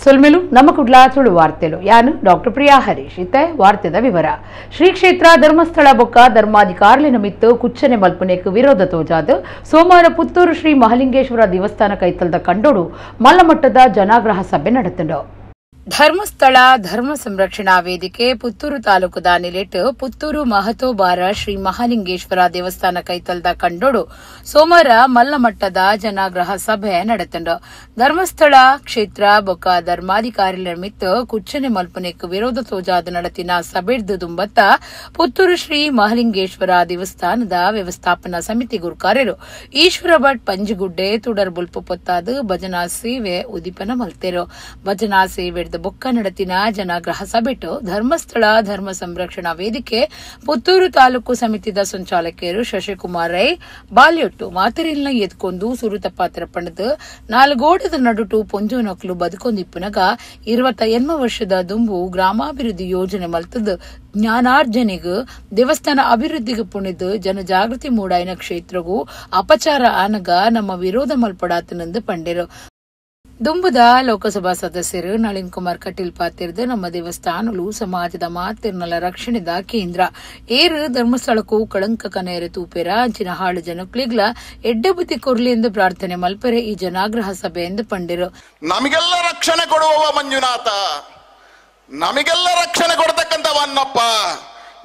ಸೊಲ್ಮೆಲು ನಮ್ಮ ಕುಡ್ಲ ತುಳು ವಾರ್ತೆಲು ಯಾನು ಡಾಕ್ಟರ್ ಪ್ರಿಯಾ ಹರೀಶ್. ಇತ್ತೆ ವಾರ್ತೆದ ವಿವರ. ಶ್ರೀ ಕ್ಷೇತ್ರ ಧರ್ಮಸ್ಥಳ ಬೊಕ್ಕ ಧರ್ಮಾಧಿಕಾರಿನ ಮಿತ್ತು ಕುಚ್ಚನೆ ಮಲ್ಪುನೆಕ್ ವಿರೋಧ ತೋಜಾದ್ ಸೋಮವಾರ ಪುತ್ತೂರು ಶ್ರೀ ಮಹಲಿಂಗೇಶ್ವರ ದೇವಸ್ಥಾನ ಕೈತಲ್ದ ಕಂಡೋಡು ಮಲ್ಲಮಟ್ಟದ ಜನಾಗ್ರಹ ಸಭೆ ನಡೆತಂಡು. ಧರ್ಮಸ್ಥಳ ಧರ್ಮ ಸಂರಕ್ಷಣಾ ವೇದಿಕೆ ಪುತ್ತೂರು ತಾಲೂಕುದ ನಿಲೆಟ್ ಪುತ್ತೂರು ಮಹತೋಬಾರ ಶ್ರೀ ಮಹಾಲಿಂಗೇಶ್ವರ ದೇವಸ್ಥಾನ ಕೈತಲ್ದ ಕಂಡೋಡು ಸೋಮವಾರ ಮಲ್ಲಮಟ್ಟದ ಜನಾಗ್ರಹ ಸಭೆ ನಡೆತಂಡು. ಧರ್ಮಸ್ಥಳ ಕ್ಷೇತ್ರ ಬೊಕ್ಕ ಧರ್ಮಾಧಿಕಾರಿಗಳ ಮಿತ್ತು ಕುಚ್ಚನೆ ಮಲ್ಪನೆಕ್ ವಿರೋಧ ತೋಜಾದ ನಡತಿನ ಸಭೆಡ್ದು ದುಂಬತ್ತ ಪುತ್ತೂರು ಶ್ರೀ ಮಹಾಲಿಂಗೇಶ್ವರ ದೇವಸ್ಥಾನದ ವ್ಯವಸ್ಥಾಪನಾ ಸಮಿತಿ ಗುರುಕಾರರು ಈಶ್ವರ ಭಟ್ ಪಂಜುಗುಡ್ಡೆ ತುಡರ್ ಬುಲ್ಪು ಪೊತ್ತಾದು ಭಜನಾ ಸೇವೆ ಉದ್ದೀಪನ ಮಲ್ತೆರು. ಭಜನಾ ಸೇವೆ ಬೊಕ್ಕ ನಡತಿನ ಜನಾಗ್ರಹ ಸಭೆಟು ಧರ್ಮಸ್ಥಳ ಧರ್ಮ ಸಂರಕ್ಷಣಾ ವೇದಿಕೆ ಪುತ್ತೂರು ತಾಲೂಕು ಸಮಿತಿದ ಸಂಚಾಲಕರು ಶಶಿಕುಮಾರ್ ರೈ ಬಾಲ್ಯೊಟ್ಟು ಮಾತೆರಿಲ್ನ ಎದ್ಕೊಂಡು ಸುರುತ ಪಾತ್ರ ಪಣದು ನಾಲ್ಗೋಡದ ನಡುಟು ಪೊಂಜೋನಕ್ಲು ಬದುಕೊಂದಿಪ್ಪುನಗ 28 ವರ್ಷದ ದುಂಬು ಗ್ರಾಮಾಭಿವೃದ್ಧಿ ಯೋಜನೆ ಮಲ್ತದ ಜ್ಞಾನಾರ್ಜನೆಗೂ ದೇವಸ್ಥಾನ ಅಭಿವೃದ್ಧಿಗೆ ಪುಣಿದು ಜನಜಾಗೃತಿ ಮೂಡಾಯಿನ ಕ್ಷೇತ್ರಗೂ ಅಪಚಾರ ಆನಗ ನಮ್ಮ ವಿರೋಧ ಮಲ್ಪಡಾತನೆಂದು ಪಂಡೆರು. ದುಂಬುದ ಲೋಕಸಭಾ ಸದಸ್ಯರು ನಳಿನ್ ಕುಮಾರ್ ಕಟೀಲ್ ಪಾತಿರ್ದು ನಮ್ಮ ದೇವಸ್ಥಾನಲು ಸಮಾಜದ ಮಾತಿರ್ನಲ ರಕ್ಷಣೆದ ಕೇಂದ್ರ ಏರು ಧರ್ಮಸ್ಥಳಕ್ಕೂ ಕಳಂಕ ಕನೆಯರೆ ತೂಪೆರ ಅಂಚಿನ ಹಾಳು ಜನಕ್ಲಿಗ್ಲ ಎಡ್ಡೆ ಬುದ್ಧಿ ಕೊರ್ಲಿ ಎಂದು ಪ್ರಾರ್ಥನೆ ಮಲ್ಪೆರೆ ಈ ಜನಾಗ್ರಹ ಸಭೆ ಎಂದು ಪಂಡಿರು. ನಮಗೆಲ್ಲ ರಕ್ಷಣೆ ಕೊಡುವವ ಮಂಜುನಾಥ, ನಮಗೆಲ್ಲ ರಕ್ಷಣೆ ಕೊಡ್ತಕ್ಕಂಥವನ್ನಪ್ಪ,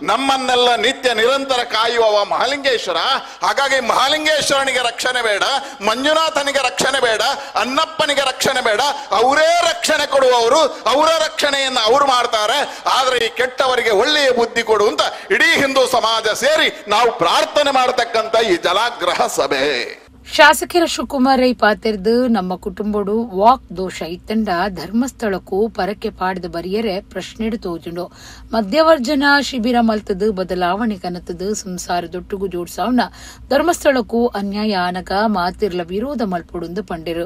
ನಮ್ಮನ್ನೆಲ್ಲ ನಿತ್ಯ ನಿರಂತರ ಕಾಯುವವ ಮಹಾಲಿಂಗೇಶ್ವರ. ಹಾಗಾಗಿ ಮಹಾಲಿಂಗೇಶ್ವರನಿಗೆ ರಕ್ಷಣೆ ಬೇಡ, ಮಂಜುನಾಥನಿಗೆ ರಕ್ಷಣೆ ಬೇಡ, ಅನ್ನಪ್ಪನಿಗೆ ರಕ್ಷಣೆ ಬೇಡ, ಅವರೇ ರಕ್ಷಣೆ ಕೊಡುವವರು, ಅವರ ರಕ್ಷಣೆಯನ್ನು ಅವರು ಮಾಡ್ತಾರೆ. ಆದರೆ ಈ ಕೆಟ್ಟವರಿಗೆ ಒಳ್ಳೆಯ ಬುದ್ಧಿ ಕೊಡು ಅಂತ ಇಡೀ ಹಿಂದೂ ಸಮಾಜ ಸೇರಿ ನಾವು ಪ್ರಾರ್ಥನೆ ಮಾಡತಕ್ಕಂಥ ಈ ಜಲಾಗ್ರಹ ಸಭೆ. ಶಾಸಕರ ಶಿವಕುಮಾರ್ ರೈ ಪಾತಿರ್ದು ನಮ್ಮ ಕುಟುಂಬಡು ವಾಕ್ ದೋಷ ಇತ್ತಂಡ ಧರ್ಮಸ್ಥಳಕ್ಕೂ ಪರಕೆ ಪಾಡ್ದು ಬರಿಯರೆ ಪ್ರಶ್ನೆಡು ತೋಜುಂಡು. ಮಧ್ಯವರ್ಜನ ಶಿಬಿರ ಮಲ್ತದು ಬದಲಾವಣೆ ಕನತದು ಸಂಸಾರ ದೊಟ್ಟುಗು ಜೋಡ್ಸಾವ್ನ ಧರ್ಮಸ್ಥಳಕ್ಕೂ ಅನ್ಯಾಯ ಆನಗ ಮಾತಿರ್ಲ ವಿರೋಧ ಮಲ್ಪೊಡುಂದು ಪಂಡಿರು.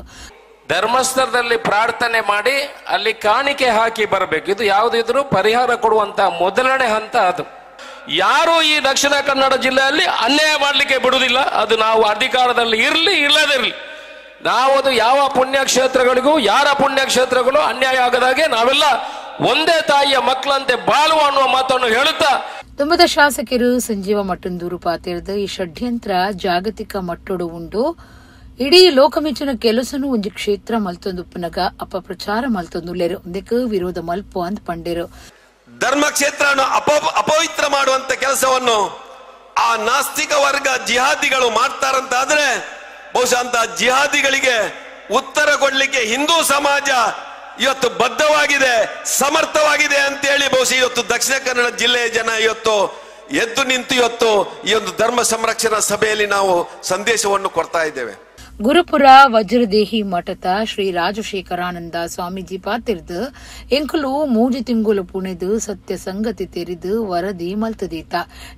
ಧರ್ಮಸ್ಥಳದಲ್ಲಿ ಪ್ರಾರ್ಥನೆ ಮಾಡಿ ಅಲ್ಲಿ ಕಾಣಿಕೆ ಹಾಕಿ ಬರಬೇಕು. ಇದು ಯಾವುದಿದ್ರೂ ಪರಿಹಾರ ಕೊಡುವಂತ ಮೊದಲನೇ ಹಂತ ಅದು. ಯಾರು ಈ ದಕ್ಷಿಣ ಕನ್ನಡ ಜಿಲ್ಲೆಯಲ್ಲಿ ಅನ್ಯಾಯ ಮಾಡಲಿಕ್ಕೆ ಬಿಡುವುದಿಲ್ಲ. ಅದು ನಾವು ಅಧಿಕಾರದಲ್ಲಿ ಇರಲಿ ಇಲ್ಲದಿರಲಿ, ನಾವು ಅದು ಯಾವ ಪುಣ್ಯಕ್ಷೇತ್ರಗಳಿಗೂ ಯಾರ ಪುಣ್ಯಕ್ಷೇತ್ರಗಳು ಅನ್ಯಾಯ ಆಗದಾಗೆ ನಾವೆಲ್ಲ ಒಂದೇ ತಾಯಿಯ ಮಕ್ಕಳಂತೆ ಬಾಳುವ ಅನ್ನುವ ಮಾತನ್ನು ಹೇಳುತ್ತಾ ತುಂಬದ ಶಾಸಕರು ಸಂಜೀವ ಮಟ್ಟಂದೂರು ಪಾತಿರ್ದು ಈ ಷಡ್ಯಂತ್ರ ಜಾಗತಿಕ ಮಟ್ಟೊಡು ಉಂಡು. ಇಡೀ ಲೋಕಮೆಚ್ಚಿನ ಕೆಲಸನು ಒಂಜಿ ಕ್ಷೇತ್ರ ಮಲ್ತೊಂದುಪ್ಪನಗ ಅಪಪ್ರಚಾರ ಮಲ್ತೊಂದುಲ್ಲೆರು ಒಂದಕ್ಕೆ ವಿರೋಧ ಮಲ್ಪು ಅಂತ ಪಂಡಿರು. ಧರ್ಮಕ್ಷೇತ್ರವನ್ನು ಅಪವಿತ್ರ ಮಾಡುವಂತ ಕೆಲಸವನ್ನು ಆ ನಾಸ್ತಿಕ ವರ್ಗ ಜಿಹಾದಿಗಳು ಮಾಡ್ತಾರಂತಾದ್ರೆ ಬಹುಶಃ ಅಂತ ಜಿಹಾದಿಗಳಿಗೆ ಉತ್ತರ ಕೊಡ್ಲಿಕ್ಕೆ ಹಿಂದೂ ಸಮಾಜ ಇವತ್ತು ಬದ್ಧವಾಗಿದೆ, ಸಮರ್ಥವಾಗಿದೆ ಅಂತೇಳಿ ಬಹುಶಃ ಇವತ್ತು ದಕ್ಷಿಣ ಕನ್ನಡ ಜಿಲ್ಲೆಯ ಜನ ಇವತ್ತು ಎದ್ದು ನಿಂತು ಇವತ್ತು ಈ ಒಂದು ಧರ್ಮ ಸಂರಕ್ಷಣಾ ಸಭೆಯಲ್ಲಿ ನಾವು ಸಂದೇಶವನ್ನು ಕೊಡ್ತಾ ಇದ್ದೇವೆ. ಗುರುಪುರ ವಜ್ರದೇಹಿ ಮಠದ ಶ್ರೀ ರಾಜಶೇಖರಾನಂದ ಸ್ವಾಮೀಜಿ ಪಾತಿರ್ದು ಎಂಕುಲು ಮೂಜಿ ತಿಂಗುಲು ಪುಣೆದು ಸತ್ಯ ಸಂಗತಿ ತೆರಿದು ವರದಿ ಮಲ್ತದೀತ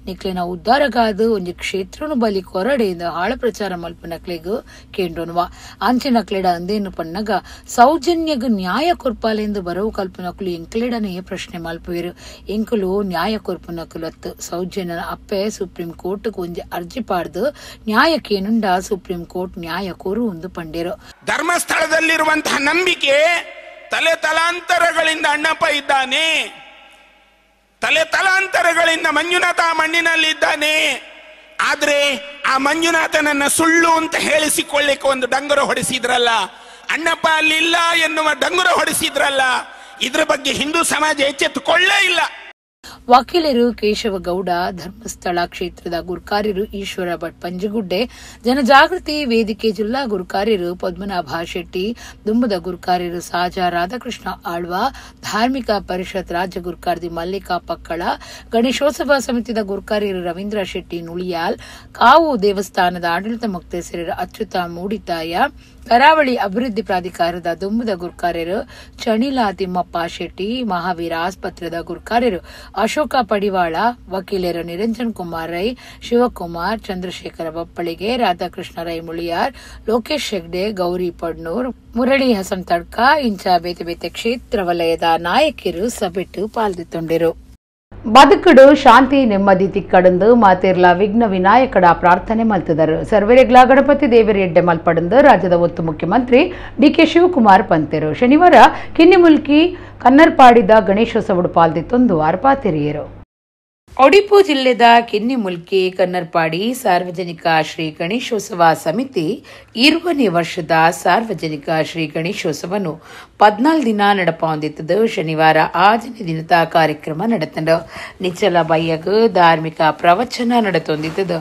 ನಿಕ್ಲೆನ ಉದ್ದಾರಗಾದು ಒಂಜಿ ಕ್ಷೇತ್ರನು ಬಲಿ ಕೊರಡೆಯಿಂದ ಹಾಳ ಪ್ರಚಾರ ಮಲ್ಪನಕ್ಲೆಗ್ ಕೇಂಡೋನುವ ಅಂಚಿನಕ್ಲೆಡ ಅಂದೇನು ಪನ್ನಗ ಸೌಜನ್ಯಗ್ ನ್ಯಾಯ ಕೊರ್ಪಾಲೆಂದು ಬರವು ಕಲ್ಪನಕ್ಲು ಎಂಕ್ಲೆಡನೇ ಪ್ರಶ್ನೆ ಮಲ್ಪುವಿರು. ಎಂಕುಲು ನ್ಯಾಯ ಕೊರ್ಪುನಕ್ಲು ಅತ್ತು ಸೌಜನ್ಯನ ಅಪ್ಪೆ ಸುಪ್ರೀಂ ಕೋರ್ಟ್ ಒಂಜಿ ಅರ್ಜಿ ಪಾಡ್ದು ನ್ಯಾಯಕ್ಕೇನುಂಡ ಸುಪ್ರೀಂ ಕೋರ್ಟ್ ನ್ಯಾಯ ಕೋರು ಒಂದು ಪಂಡಿರು. ಧರ್ಮಸ್ಥಳದಲ್ಲಿರುವಂತಹ ನಂಬಿಕೆ ತಲೆ ತಲಾಂತರಗಳಿಂದ ಅಣ್ಣಪ್ಪ ಇದ್ದಾನೆ, ತಲೆ ತಲಾಂತರಗಳಿಂದ ಮಂಜುನಾಥ ಮಣ್ಣಿನಲ್ಲಿ ಇದ್ದಾನೆ. ಆದ್ರೆ ಆ ಮಂಜುನಾಥನನ್ನ ಸುಳ್ಳು ಅಂತ ಹೇಳಿಸಿಕೊಳ್ಳಿಕ್ಕೆ ಒಂದು ಡಂಗುರ ಹೊಡೆಸಿದ್ರಲ್ಲ, ಅಣ್ಣಪ್ಪ ಅಲ್ಲಿಲ್ಲ ಎನ್ನುವ ಡಂಗುರ ಹೊಡೆಸಿದ್ರಲ್ಲ, ಇದ್ರ ಬಗ್ಗೆ ಹಿಂದೂ ಸಮಾಜ ಎಚ್ಚೆತ್ತುಕೊಳ್ಳೇ ಇಲ್ಲ. ವಕೀಲರು ಕೇಶವಗೌಡ, ಧರ್ಮಸ್ಥಳ ಕ್ಷೇತ್ರದ ಗುರುಕಾರ್ಯರು ಈಶ್ವರ ಭಟ್ ಪಂಜಗುಡ್ಡೆ, ಜನಜಾಗೃತಿ ವೇದಿಕೆ ಜಿಲ್ಲಾ ಗುರುಕಾರ್ಯರು ಪದ್ಮನಾಭ ಶೆಟ್ಟಿ, ದುಂಬದ ಗುರುಕಾರ್ಯರು ಸಾಜಾ ರಾಧಾಕೃಷ್ಣ ಆಳ್ವ, ಧಾರ್ಮಿಕ ಪರಿಷತ್ ರಾಜ್ಯ ಗುರುಕಾರ್ದಿ ಮಲ್ಲಿಕಾ ಪಕ್ಕಳ, ಗಣೇಶೋತ್ಸವ ಸಮಿತಿದ ಗುರುಕಾರ್ಯರು ರವೀಂದ್ರ ಶೆಟ್ಟಿ ನುಳಿಯಾಲ್, ಕಾವು ದೇವಸ್ಥಾನದ ಆಡಳಿತ ಮೊಕ್ತೇಸರರು ಅಚ್ಯುತ ಮೂಡಿತಾಯ, ಕರಾವಳಿ ಅಭಿವೃದ್ಧಿ ಪ್ರಾಧಿಕಾರದ ದುಂಬದ ಗುರುಕಾರ್ಯರು ಚಣಿಲಾ ತಿಮ್ಮಪ್ಪ ಶೆಟ್ಟಿ, ಮಹಾವೀರ ಆಸ್ಪತ್ರೆದ ಗುರುಕಾರ್ಯರು ಅಶೋಕ ಪಡಿವಾಳ, ವಕೀಲರು ನಿರಂಜನ್ ಕುಮಾರ್ ರೈ, ಶಿವಕುಮಾರ್, ಚಂದ್ರಶೇಖರ ಬಪ್ಪಳಿಗೆ, ರಾಧಾಕೃಷ್ಣ ರೈ ಮುಳಿಯಾರ್, ಲೋಕೇಶ್ ಹೆಗ್ಡೆ, ಗೌರಿ ಪಡ್ನೂರ್, ಮುರಳಿ ಹಸನ್ ತಡ್ಕ ಇಂಚ ಬೇತೆ ಬೇತೆ ಕ್ಷೇತ್ರ ವಲಯದ ನಾಯಕರು ಸಭೆಟ್ಟು ಪಾಲ್ದಿತ್ತೊಂಡಿರು. ಬದುಕುಡು ಶಾಂತಿ ನೆಮ್ಮದಿ ತಿಕ್ಕಡಂದು ಮಾತೇರ್ಲ ವಿಘ್ನ ವಿನಾಯಕಡ ಪ್ರಾರ್ಥನೆ ಮಲ್ತದರು. ಸರ್ವೆರೆಗ್ಲ ಗಣಪತಿ ದೇವರ ಎಡ್ಡೆ ಮಲ್ಪಡಂದು ರಾಜ್ಯದ ಒತ್ತು ಮುಖ್ಯಮಂತ್ರಿ ಡಿಕೆ ಶಿವಕುಮಾರ್ ಪಂತೆರು. ಶನಿವಾರ ಕಿನ್ನಿಮುಲ್ಕಿ ಕನ್ನರ್ಪಾಡಿದ ಗಣೇಶೋತ್ಸವಡು ಪಾಲ್ದಿತ್ತೊಂದು ಆರ್ಪಾತಿರಿಯರು. ಒಡಿಪು ಜಿಲ್ಲೆದ ಕಿನ್ನಿಮುಲ್ಕಿ ಕನ್ನರ್ಪಾಡಿ ಸಾರ್ವಜನಿಕ ಶ್ರೀ ಗಣೇಶೋತ್ಸವ ಸಮಿತಿ 20ನೇ ವರ್ಷದ ಸಾರ್ವಜನಿಕ ಶ್ರೀ ಗಣೇಶೋತ್ಸವನು 14 ದಿನ ನಡಪೊಂದಿತ್ತದು. ಶನಿವಾರ ಆಜನೇ ದಿನದ ಕಾರ್ಯಕ್ರಮ ನಡೆತಂಡು. ನಿಚ್ಚಲ ಬಯ್ಯಗ್ ಧಾರ್ಮಿಕ ಪ್ರವಚನ ನಡೆತೊಂದಿತ್ತದು.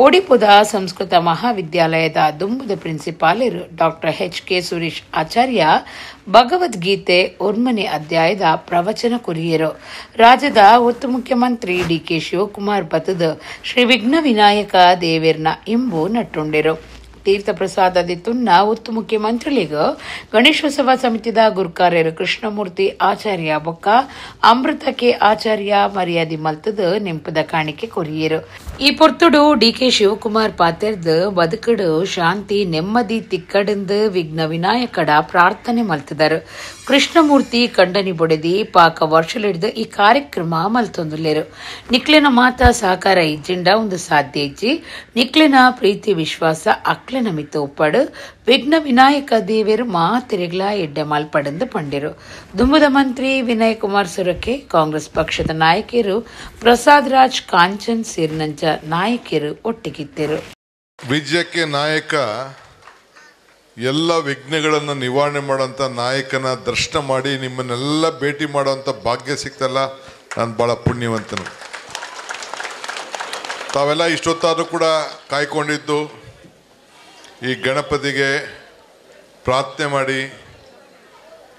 ಒಡಿಪುದ ಸಂಸ್ಕೃತ ಮಹಾವಿದ್ಯಾಲಯದ ದುಂಬುದ ಪ್ರಿನ್ಸಿಪಾಲರು ಡಾಕ್ಟರ್ ಎಚ್ ಕೆ ಸುರೇಶ್ ಆಚಾರ್ಯ ಭಗವದ್ಗೀತೆ 1ನೇ ಅಧ್ಯಾಯದ ಪ್ರವಚನ ಕುರಿಯರು. ರಾಜ್ಯದ ಒತ್ತು ಮುಖ್ಯಮಂತ್ರಿ ಡಿಕೆ ಶಿವಕುಮಾರ್ ಬತದ ಶ್ರೀ ವಿಘ್ನ ವಿನಾಯಕ ದೇವೇರ್ನ ಇಂಬು ನಟ್ಟುಂಡಿರು. ತೀರ್ಥ ಪ್ರಸಾದ ತುನ್ನ ಒತ್ತು ಮುಖ್ಯಮಂತ್ರಿಲಿಗ ಗಣೇಶೋತ್ಸವ ಸಮಿತಿದ ಗುರುಕಾರ್ಯರು ಕೃಷ್ಣಮೂರ್ತಿ ಆಚಾರ್ಯ ಬೊಕ್ಕ ಅಮೃತ ಕೆ ಆಚಾರ್ಯ ಮರ್ಯಾದೆ ಮಲ್ತದ ನೆಂಪದ ಕಾಣಿಕೆ ಕೊರಿಯರು. ಈ ಪೊರ್ತುಡು ಡಿಕೆ ಶಿವಕುಮಾರ್ ಪಾತೆರ್ದು ಬದುಕಡು ಶಾಂತಿ ನೆಮ್ಮದಿ ತಿಕ್ಕಡಂದು ವಿಘ್ನ ವಿನಾಯಕಡ ಪ್ರಾರ್ಥನೆ ಮಲ್ತದರು. ಕೃಷ್ಣಮೂರ್ತಿ ಕಂಡನಿ ಬೊಡೆದಿ ಪಾಕ ವರ್ಷಲಿಡ್ದು ಈ ಕಾರ್ಯಕ್ರಮ ಮಲ್ತೊಂದುಲ್ಲೇರು. ನಿಕ್ಲೆನ ಮಾತ ಸಹಕಾರ ಇಜ್ಜಿಂಡ ಒಂದು ಸಾಧ್ಯ ಇಜ್ಜಿ. ನಿಕ್ಲೆನ ಪ್ರೀತಿ ವಿಶ್ವಾಸ ಅಕ್ಲೆನ ಮಿತ್ತ ಉಪ್ಪಡು ವಿಘ್ನ ವಿನಾಯಕ ದೇವರು ಮಾತೆರೆಗ್ಲ ಎಡ್ಡೆ ಮಲ್ಪಡಂದು ಪಂಡಿರು. ದುಂಬುದ ಮಂತ್ರಿ ವಿನಯ್ ಕುಮಾರ್ ಸುರಕೆ, ಕಾಂಗ್ರೆಸ್ ಪಕ್ಷದ ನಾಯಕರು ಪ್ರಸಾದ್ ರಾಜ್ ಕಾಂಚನ್ ಸೇರಿನಂಚ ನಾಯಕರು ಒಟ್ಟಿಗಿದ್ದರು. ವಿಜಯಕ್ಕೆ ನಾಯಕ ಎಲ್ಲ ವಿಘ್ನಗಳನ್ನು ನಿವಾರಣೆ ಮಾಡುವಂಥ ನಾಯಕನ ದರ್ಶನ ಮಾಡಿ ನಿಮ್ಮನ್ನೆಲ್ಲ ಭೇಟಿ ಮಾಡುವಂಥ ಭಾಗ್ಯ ಸಿಕ್ತಲ್ಲ, ನಾನು ಭಾಳ ಪುಣ್ಯವಂತನು. ತಾವೆಲ್ಲ ಇಷ್ಟೊತ್ತಾದರೂ ಕೂಡ ಕಾಯ್ಕೊಂಡಿದ್ದು ಈ ಗಣಪತಿಗೆ ಪ್ರಾರ್ಥನೆ ಮಾಡಿ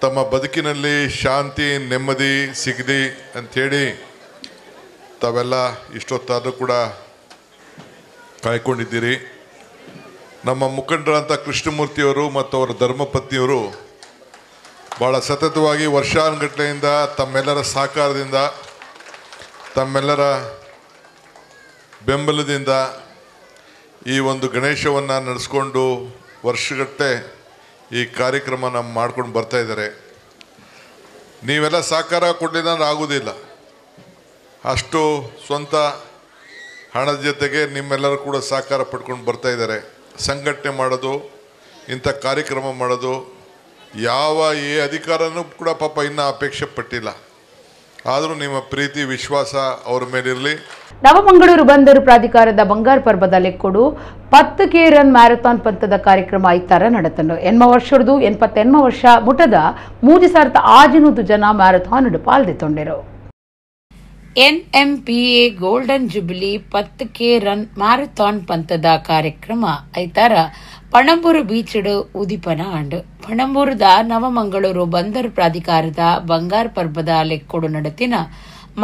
ತಮ್ಮ ಬದುಕಿನಲ್ಲಿ ಶಾಂತಿ ನೆಮ್ಮದಿ ಸಿಗಲಿ ಅಂಥೇಳಿ ತಾವೆಲ್ಲ ಇಷ್ಟೊತ್ತಾದರೂ ಕೂಡ ಕಾಯ್ಕೊಂಡಿದ್ದೀರಿ. ನಮ್ಮ ಮುಖಂಡರಂಥ ಕೃಷ್ಣಮೂರ್ತಿಯವರು ಮತ್ತು ಅವರ ಧರ್ಮಪತ್ನಿಯವರು ಭಾಳ ಸತತವಾಗಿ ವರ್ಷಾನುಗಟ್ಟಲೆಯಿಂದ ತಮ್ಮೆಲ್ಲರ ಸಹಕಾರದಿಂದ, ತಮ್ಮೆಲ್ಲರ ಬೆಂಬಲದಿಂದ ಈ ಒಂದು ಗಣೇಶವನ್ನು ನಡೆಸ್ಕೊಂಡು ವರ್ಷಗಟ್ಟಲೆ ಈ ಕಾರ್ಯಕ್ರಮನ ಮಾಡ್ಕೊಂಡು ಬರ್ತಾಯಿದ್ದಾರೆ. ನೀವೆಲ್ಲ ಸಹಕಾರ ಕೊಡಲಿಲ್ಲ ಅಂದ್ರೆ ಆಗೋದಿಲ್ಲ. ಅಷ್ಟು ಸ್ವಂತ ಹಣದ ಜೊತೆಗೆ ನಿಮ್ಮೆಲ್ಲರೂ ಕೂಡ ಸಹಕಾರ ಪಡ್ಕೊಂಡು ಬರ್ತಾಯಿದ್ದಾರೆ. ಸಂಘಟನೆ ಮಾಡೋದು, ಇಂಥ ಕಾರ್ಯಕ್ರಮ ಮಾಡೋದು, ಯಾವ ಈ ಅಧಿಕಾರನೂ ಕೂಡ ಪಾಪ ಇನ್ನೂ ಅಪೇಕ್ಷೆ ಪಟ್ಟಿಲ್ಲ. ಆದರೂ ನಿಮ್ಮ ಪ್ರೀತಿ ವಿಶ್ವಾಸ ಅವರ ಮೇಲಿರಲಿ. ನವಮಂಗಳೂರು ಬಂದರು ಪ್ರಾಧಿಕಾರದ ಬಂಗಾರ ಪರ್ವದ ಲೆಕ್ಕೊಡು 10 ಕೆ ರನ್ ಮ್ಯಾರಥಾನ್ ಪಂಥದ ಕಾರ್ಯಕ್ರಮ ಐತಾರ ನಡೆತನು. 80 ವರ್ಷದ್ದು 88 ವರ್ಷ ಮುಟದ 3600 ಜನ marathon ಪಾಲ್ದಿತ್ತೊಂಡಿರು. NMPA golden jubilee 10 K run marathon ಪಂಥದ ಕಾರ್ಯಕ್ರಮ ಐತಾರ ಪಣಂಬೂರು ಬೀಚಿಡು ಉದಿಪನ ಆಂಡು. ಪಣಂಬೂರುದ ನವಮಂಗಳೂರು ಬಂದರು ಪ್ರಾಧಿಕಾರದ ಬಂಗಾರ ಪರ್ವದ ಲೆಕ್ಕೊಡು ನಡೆತಿನ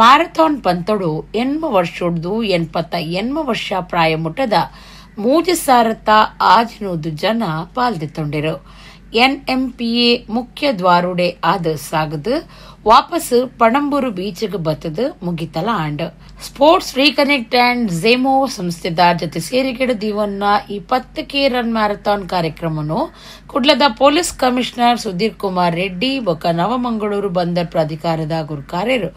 ಮ್ಯಾರಥಾನ್ ಪಂಥಡು 80 ವರ್ಷದ್ದು 88 ವರ್ಷ ಪ್ರಾಯ ಮುಟ್ಟದ 3600 ಜನ ಪಾಲ್ದಿತ್ತೊಂಡಿರು. ಎನ್ಎಂಪಿಎ ಮುಖ್ಯ ದ್ವಾರುಡೆ ಆದ ಸಾಗದು ವಾಪಸ್ Panambur ಬೀಚ್ಗೆ ಬತ್ತದು ಮುಗಿತಲ and. Sports reconnect and Zemo ಸಂಸ್ಥೆದ ಜೊತೆ ಸೇರಿಗೆಡು ದಿವನ್ನ ಈ 10 ಕೆ ರನ್ ಮ್ಯಾರಥಾನ್ ಕಾರ್ಯಕ್ರಮನು ಕುಡ್ಲದ ಪೊಲೀಸ್ ಕಮಿಷನರ್ ಸುಧೀರ್ ಕುಮಾರ್ ರೆಡ್ಡಿ ಬೊಕ್ಕ ನವಮಂಗಳೂರು ಬಂದರ್ ಪ್ರಾಧಿಕಾರದ ಗುರುಕಾರ್ಯರು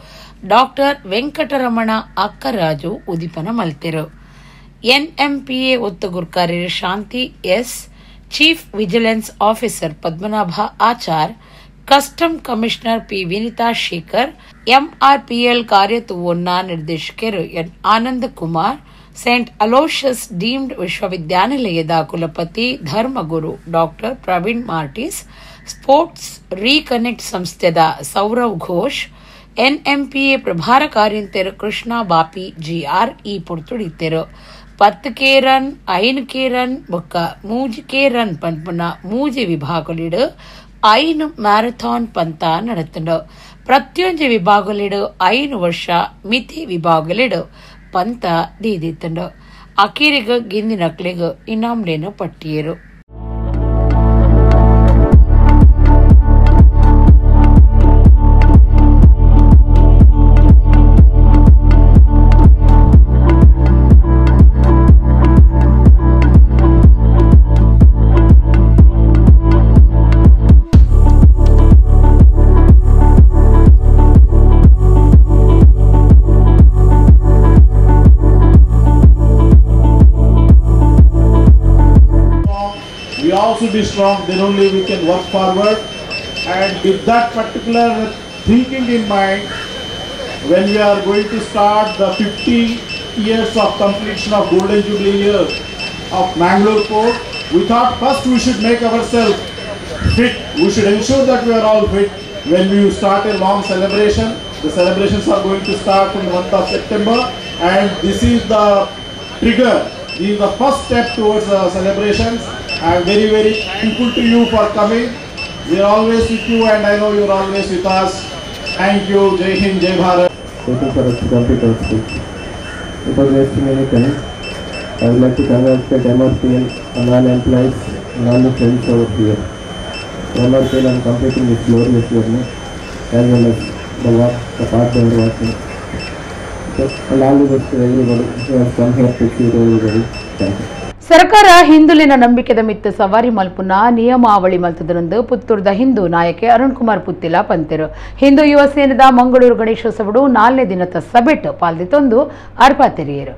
ಡಾಕ್ಟರ್ ವೆಂಕಟರಮಣ ಅಕ್ಕರಾಜು ಉದಿಪನ ಮಲ್ತೆರು. ಎನ್ಎಂಪಿಎ ಒತ್ತು ಗುರುಕಾರ್ಯರು Shanti S, chief vigilance officer Padmanabha Achar, custom commissioner P Vinitha Shekhar, MRPL ಕಾರ್ಯತುವನ್ನ ನಿರ್ದೇಶಕರು N Anand Kumar, Saint Aloysius deemed ವಿಶ್ವವಿದ್ಯಾನಿಲಯದ ಕುಲಪತಿ ಧರ್ಮಗುರು doctor Praveen Martis, sports reconnect ಸಂಸ್ಥೆದ ಸೌರವ್ ಘೋಷ್, ಎನ್ಎಂಪಿಎ ಪ್ರಭಾರ ಕಾರ್ಯಂತೆರು ಕೃಷ್ಣ ಬಾಪಿ ಜಿಆರ್ ಈ ಪೊರ್ತುಡಿತ್ತೆರು. 10 ಕೆ ರನ್, 5 ಕೆ ರನ್ ಬೊಕ್ಕ 3 K run ಪನ್ಪುನ 3 ವಿಭಾಗಲಿಡು 5 marathon ಪಂಥ ನಡೆತುಂಡು. ಪ್ರತಿಯೊಂದು ವಿಭಾಗಲಿಡು 5 ವರ್ಷ ಮಿತಿ ವಿಭಾಗಲಿಡು ಪಂಥ ದೀದಿತ್ತುಂಡು. ಅಕೀರಿಗ ಗಿಂದಿನಕ್ಲಿಗ ಇನಾಮ್ಲೇನು ಪಟ್ಟಿಯರು. also be strong, then only we can work forward. And with that particular thinking in mind, when we are going to start the 50 years of completion of Golden Jubilee year of Mangalore Port, we thought first we should make ourselves fit. We should ensure that we are all fit when we start a long celebration. The celebrations are going to start from the month of September, and this is the trigger. This is the first step towards the celebrations. I am very, very thankful to you for coming. We are always with you, and I know you are always with us. Thank you. Jai Hind, Jai Bharat. Waiting for us to complete our speech. Without wasting any time, I would like to congratulate MRPL and all employees and all the friends over here. MRPL on completing this glorious journey, as well as the work, the path they are working. So, and all the best to everybody who has come here to cheer everybody. Thank you. ಸರ್ಕಾರ ಹಿಂದುಲಿನ ನಂಬಿಕೆದ ಮಿತ್ತ ಸವಾರಿ ಮಲ್ಪುನ ನಿಯಮಾವಳಿ ಮಲ್ತದರಂದು ಪುತ್ತೂರ್ದ ಹಿಂದೂ ನಾಯಕೆ ಅರುಣ್ ಕುಮಾರ್ ಪುತ್ತಿಲ ಪಂತೆರು. ಹಿಂದೂ ಯುವ ಸೇನದ ಮಂಗಳೂರು ಗಣೇಶೋತ್ಸವಡು 4ನೇ ದಿನದ ಸಭೆಟ್ ಪಾಲ್ದಿತೊಂದು ಅರ್ಪಾತೆರಿಯರು.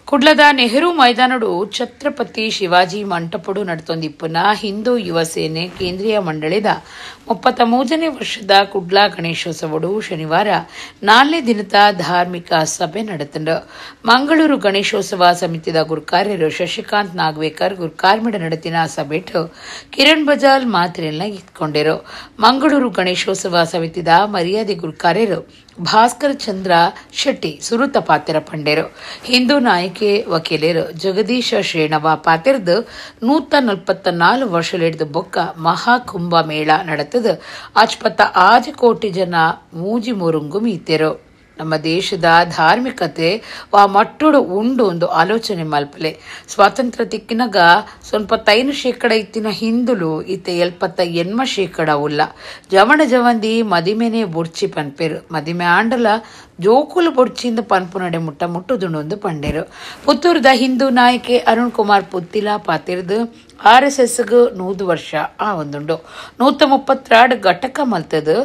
ಕುಡ್ಲದ ನೆಹರು ಮೈದಾನಡು ಛತ್ರಪತಿ ಶಿವಾಜಿ ಮಂಟಪಡು ನಡತೊಂದಿಪ್ಪುನ ಹಿಂದೂ ಯುವ ಸೇನೆ ಕೇಂದ್ರೀಯ ಮಂಡಳಿದ 33ನೇ ವರ್ಷದ ಕುಡ್ಲ ಗಣೇಶೋತ್ಸವಡು ಶನಿವಾರ 4ನೇ ದಿನದ ಧಾರ್ಮಿಕ ಸಭೆ ನಡೆತಂಡು. ಮಂಗಳೂರು ಗಣೇಶೋತ್ಸವ ಸಮಿತಿದ ಗುರುಕಾರ್ಯರು ಶಶಿಕಾಂತ್ ನಾಗವೇಕರ್ ಗುರುಕಾರ್ಮಿಡ ನಡೆತಿನ ಸಭೆಟು ಕಿರಣ್ ಬಜಾಲ್ ಮಾತ್ರೆಯನ್ನ ಇತ್ಕೊಂಡಿರು. ಮಂಗಳೂರು ಗಣೇಶೋತ್ಸವ ಸಮಿತಿದ ಮರ್ಯಾದೆ ಗುರುಕಾರ್ಯರು ಭಾಸ್ಕರ ಚಂದ್ರ ಶೆಟ್ಟಿ ಸುರುತ ಪಾತ್ರ ಪಂಡೇರು. ಹಿಂದೂ ನಾಯಕೆ ವಕೀಲರು ಜಗದೀಶ ಶ್ರೇಣವ ಪಾತಿರ್ದು 144 ವರ್ಷಲಿಡ್ದು ಬೊಕ್ಕ ಮಹಾಕುಂಭ ಮೇಳ ನಡೆತದು ಅಚ್ಪತ್ತ 6 ಕೋಟಿ ಜನ ಮೂಜಿ ಮುರುಂಗು ಮೀತೆರು. ನಮ್ಮ ದೇಶದ ಧಾರ್ಮಿಕತೆ ವಾ ಮಟ್ಟುಡು ಉಂಡು ಒಂದು ಆಲೋಚನೆ ಮಲ್ಪಲೆ. ಸ್ವಾತಂತ್ರ್ಯ ತಿಕ್ಕಿನಗ 0.5% ಇತ್ತಿನ ಹಿಂದುಲು ಇತ್ತೆ 78% ಉಲ್ಲ. ಜವಣ ಜವಂದಿ ಮದಿಮೆನೆ ಬೊಡ್ಚಿ ಪನ್ಪೇರು, ಮದಿಮೆ ಆಂಡಲ ಜೋಕುಲು ಬೊಡ್ಚಿಂದ ಪನ್ಪು ನಡೆ ಮುಟ್ಟ ಮುಟ್ಟುದುಂಡು ಪಂಡೇರು. ಪುತ್ತೂರ್ದ ಹಿಂದೂ ನಾಯಕೆ ಅರುಣ್ ಕುಮಾರ್ ಪುತ್ತಿಲ ಪಾತಿರ್ದು ಆರ್ಎಸ್ಎಸ್ಗ್ 100 ವರ್ಷ ಆ ಒಂದುಂಡು 132 ಘಟಕ ಮಲ್ತದು.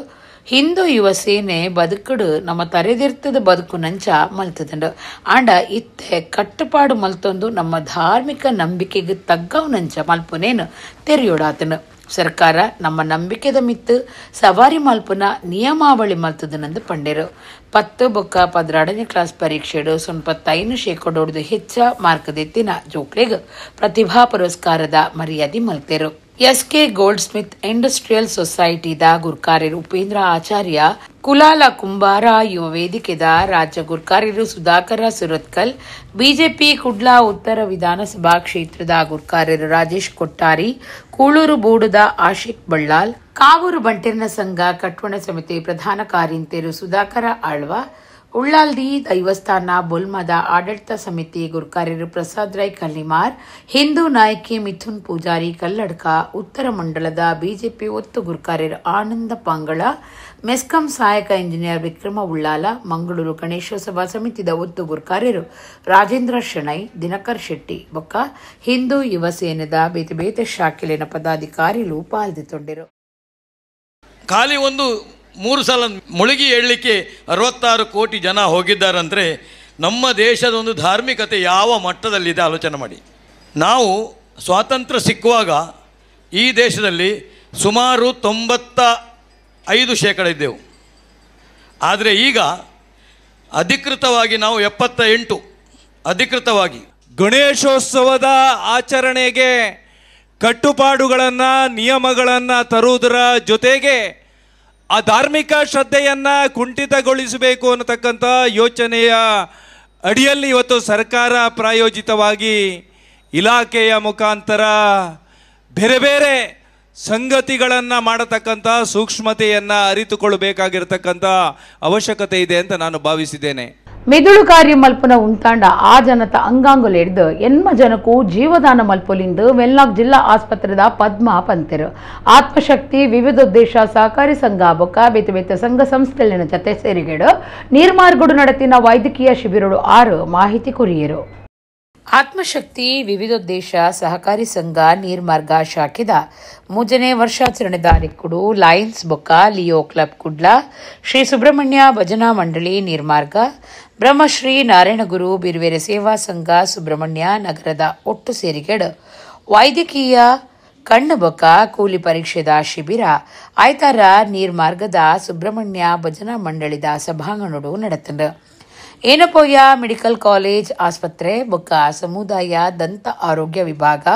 ಹಿಂದೂ ಯುವ ಸೇನೆ ಬದುಕುಡು ನಮ್ಮ ತರೆದಿರ್ತದ ಬದುಕು ನಂಚ ಮಲ್ತದಂಡು. ಆಂಡ ಇತ್ತೆ ಕಟ್ಟುಪಾಡು ಮಲ್ತೊಂದು ನಮ್ಮ ಧಾರ್ಮಿಕ ನಂಬಿಕೆಗೆ ತಗ್ಗವು ನಂಚ ಮಲ್ಪುನೇನು ತೆರೆಯೋಡಾತನು. ಸರ್ಕಾರ ನಮ್ಮ ನಂಬಿಕೆದ ಮಿತ್ತು ಸವಾರಿ ಮಲ್ಪುನ ನಿಯಮಾವಳಿ ಮಲ್ತದನಂದು ಪಂಡೇರು. 10 ಬೊಕ್ಕ 12ನೇ ಕ್ಲಾಸ್ ಪರೀಕ್ಷೆಡು 0.5% ಹೆಚ್ಚ ಮಾರ್ಕದೆತ್ತಿನ ಜೋಕ್ಲೆಗ್ ಪ್ರತಿಭಾ ಪುರಸ್ಕಾರದ ಮರ್ಯಾದೆ ಮಲ್ತೇರು. SK gold Smith industrial ಸೊಸೈಟಿದ ಗುರ್ಕಾರ್ಯರು Upendra ಆಚಾರ್ಯ, ಕುಲಾಲ ಕುಂಬಾರ ಯುವ ವೇದಿಕೆದ ರಾಜ್ಯ ಗುರ್ಕಾರ್ಯರು ಸುಧಾಕರ ಸುರತ್ಕಲ್, ಬಿಜೆಪಿ ಕುಡ್ಲ ಉತ್ತರ ವಿಧಾನಸಭಾ ಕ್ಷೇತ್ರದ ಗುರ್ಕಾರ್ಯರು ರಾಜೇಶ್ ಕೊಟ್ಟಾರಿ, ಕೂಳೂರು ಬೋಡುದ ಆಶಿಕ್ ಬಳ್ಳಾಲ್, ಕಾವೂರು ಬಂಟೆರ್ನ ಸಂಘ ಕಟ್ವಣ ಸಮಿತಿ ಪ್ರಧಾನ ಕಾರ್ಯಂತೆರು ಸುಧಾಕರ ಆಳ್ವ, ಉಳ್ಳಾಲ್ದಿ ದೈವಸ್ಥಾನ ಬೊಲ್ಮದ ಆಡಳಿತ ಸಮಿತಿ ಗುರುಕಾರ್ಯರು ಪ್ರಸಾದ್ ರೈ ಕಲ್ಲಿಮಾರ್, ಹಿಂದೂ ನಾಯಕಿ ಮಿಥುನ್ ಪೂಜಾರಿ ಕಲ್ಲಡ್ಕ, ಉತ್ತರ ಮಂಡಲದ ಬಿಜೆಪಿ ಒತ್ತು ಗುರುಕಾರ್ಯರು ಆನಂದ ಪಾಂಗಳ, ಮೆಸ್ಕಾಂ ಸಹಾಯಕ ಇಂಜಿನಿಯರ್ ವಿಕ್ರಮ ಉಳ್ಳಾಲ, ಮಂಗಳೂರು ಗಣೇಶೋತ್ಸವ ಸಮಿತಿದ ಒತ್ತು ಗುರುಕಾರ್ಯರು ರಾಜೇಂದ್ರ ಶೆಣೈ, ದಿನಕರ್ ಶೆಟ್ಟಿ ಬೊಕ್ಕ ಹಿಂದೂ ಯುವ ಸೇನೆದ ಬೇತೆ ಬೇತೆ ಶಾಖೆಲಿನ ಪದಾಧಿಕಾರಿಗಳು ಪಾಲ್ದಿತೊಂಡಿರು. ಖಾಲಿ ಒಂದು 3 ಸಲ ಮುಳುಗಿ ಏಳಲಿಕ್ಕೆ 66 ಕೋಟಿ ಜನ ಹೋಗಿದ್ದಾರಂದರೆ ನಮ್ಮ ದೇಶದ ಒಂದು ಧಾರ್ಮಿಕತೆ ಯಾವ ಮಟ್ಟದಲ್ಲಿದೆ ಆಲೋಚನೆ ಮಾಡಿ. ನಾವು ಸ್ವಾತಂತ್ರ್ಯ ಸಿಕ್ಕುವಾಗ ಈ ದೇಶದಲ್ಲಿ ಸುಮಾರು 95% ಇದ್ದೆವು. ಆದರೆ ಈಗ ಅಧಿಕೃತವಾಗಿ ನಾವು 78 ಅಧಿಕೃತವಾಗಿ. ಗಣೇಶೋತ್ಸವದ ಆಚರಣೆಗೆ ಕಟ್ಟುಪಾಡುಗಳನ್ನು ನಿಯಮಗಳನ್ನು ತರುವುದರ ಜೊತೆಗೆ ಆ ಧಾರ್ಮಿಕ ಶ್ರದ್ಧೆಯನ್ನು ಕುಂಠಿತಗೊಳಿಸಬೇಕು ಅನ್ನತಕ್ಕಂಥ ಯೋಚನೆಯ ಅಡಿಯಲ್ಲಿ ಇವತ್ತು ಸರ್ಕಾರ ಪ್ರಾಯೋಜಿತವಾಗಿ ಇಲಾಖೆಯ ಮುಖಾಂತರ ಬೇರೆ ಬೇರೆ ಸಂಗತಿಗಳನ್ನು ಮಾಡತಕ್ಕಂಥ ಸೂಕ್ಷ್ಮತೆಯನ್ನು ಅರಿತುಕೊಳ್ಳಬೇಕಾಗಿರ್ತಕ್ಕಂಥ ಅವಶ್ಯಕತೆ ಇದೆ ಅಂತ ನಾನು ಭಾವಿಸಿದ್ದೇನೆ. ಮೆದುಳು ಕಾರ್ಯ ಮಲ್ಪನ ಉಂತಾಂಡ ಆ ಜನತ ಅಂಗಾಂಗುಲ ಹಿಡಿದು ಎನ್ಮ ಜನಕ್ಕೂ ಜೀವದಾನ ಮಲ್ಪೊಲಿಂದು ವೆನ್ಲಾಕ್ ಜಿಲ್ಲಾ ಆಸ್ಪತ್ರೆದ ಪದ್ಮ ಪಂತೆರು. ಆತ್ಮಶಕ್ತಿ ವಿವಿಧೋದ್ದೇಶ ಸಹಕಾರಿ ಸಂಘ ಬೊಕ್ಕ ಬೇತೆ ಬೇತೆ ಸಂಘ ಸಂಸ್ಥೆಗಳಿನ ಜತೆ ಸೇರಿಗೇಡು ನೀರ್ಮಾರ್ಗಡು ನಡೆತಿನ ವೈದ್ಯಕೀಯ ಶಿಬಿರಡು 6 ಮಾಹಿತಿ ಕೊರಿಯರು. ಆತ್ಮಶಕ್ತಿ ವಿವಿಧೋದ್ದೇಶ ಸಹಕಾರಿ ಸಂಘ ನೀರ್ಮಾರ್ಗ ಶಾಖೆದ 3ನೇ ವರ್ಷಾಚರಣೆದ ನಿಕ್ಕುಡು ಲಯನ್ಸ್ ಬೊಕ್ಕ ಲಿಯೋ ಕ್ಲಬ್ ಕುಡ್ಲ, ಶ್ರೀ ಸುಬ್ರಹ್ಮಣ್ಯ ಭಜನಾ ಮಂಡಳಿ ನೀರ್ಮಾರ್ಗ, ಬ್ರಹ್ಮಶ್ರೀ ನಾರಾಯಣಗುರು ಬಿರುವೆರೆ ಸೇವಾ ಸಂಘ ಸುಬ್ರಹ್ಮಣ್ಯ ನಗರದ ಒಟ್ಟು ಸೇರಿಗೆಡು ವೈದ್ಯಕೀಯ ಕಣ್ಣು ಬೊಕ್ಕ ಕೂಲಿ ಪರೀಕ್ಷೆದ ಶಿಬಿರ ಆಯ್ತಾರ ನೀರ್ಮಾರ್ಗದ ಸುಬ್ರಹ್ಮಣ್ಯ ಭಜನಾ ಮಂಡಳಿದ ಸಭಾಂಗಣಡು ನಡೆತಂಡು. ಏನಪೋಯ ಮೆಡಿಕಲ್ ಕಾಲೇಜ್ ಆಸ್ಪತ್ರೆ ಬೊಕ್ಕ ಸಮುದಾಯ ದಂತ ಆರೋಗ್ಯ ವಿಭಾಗ,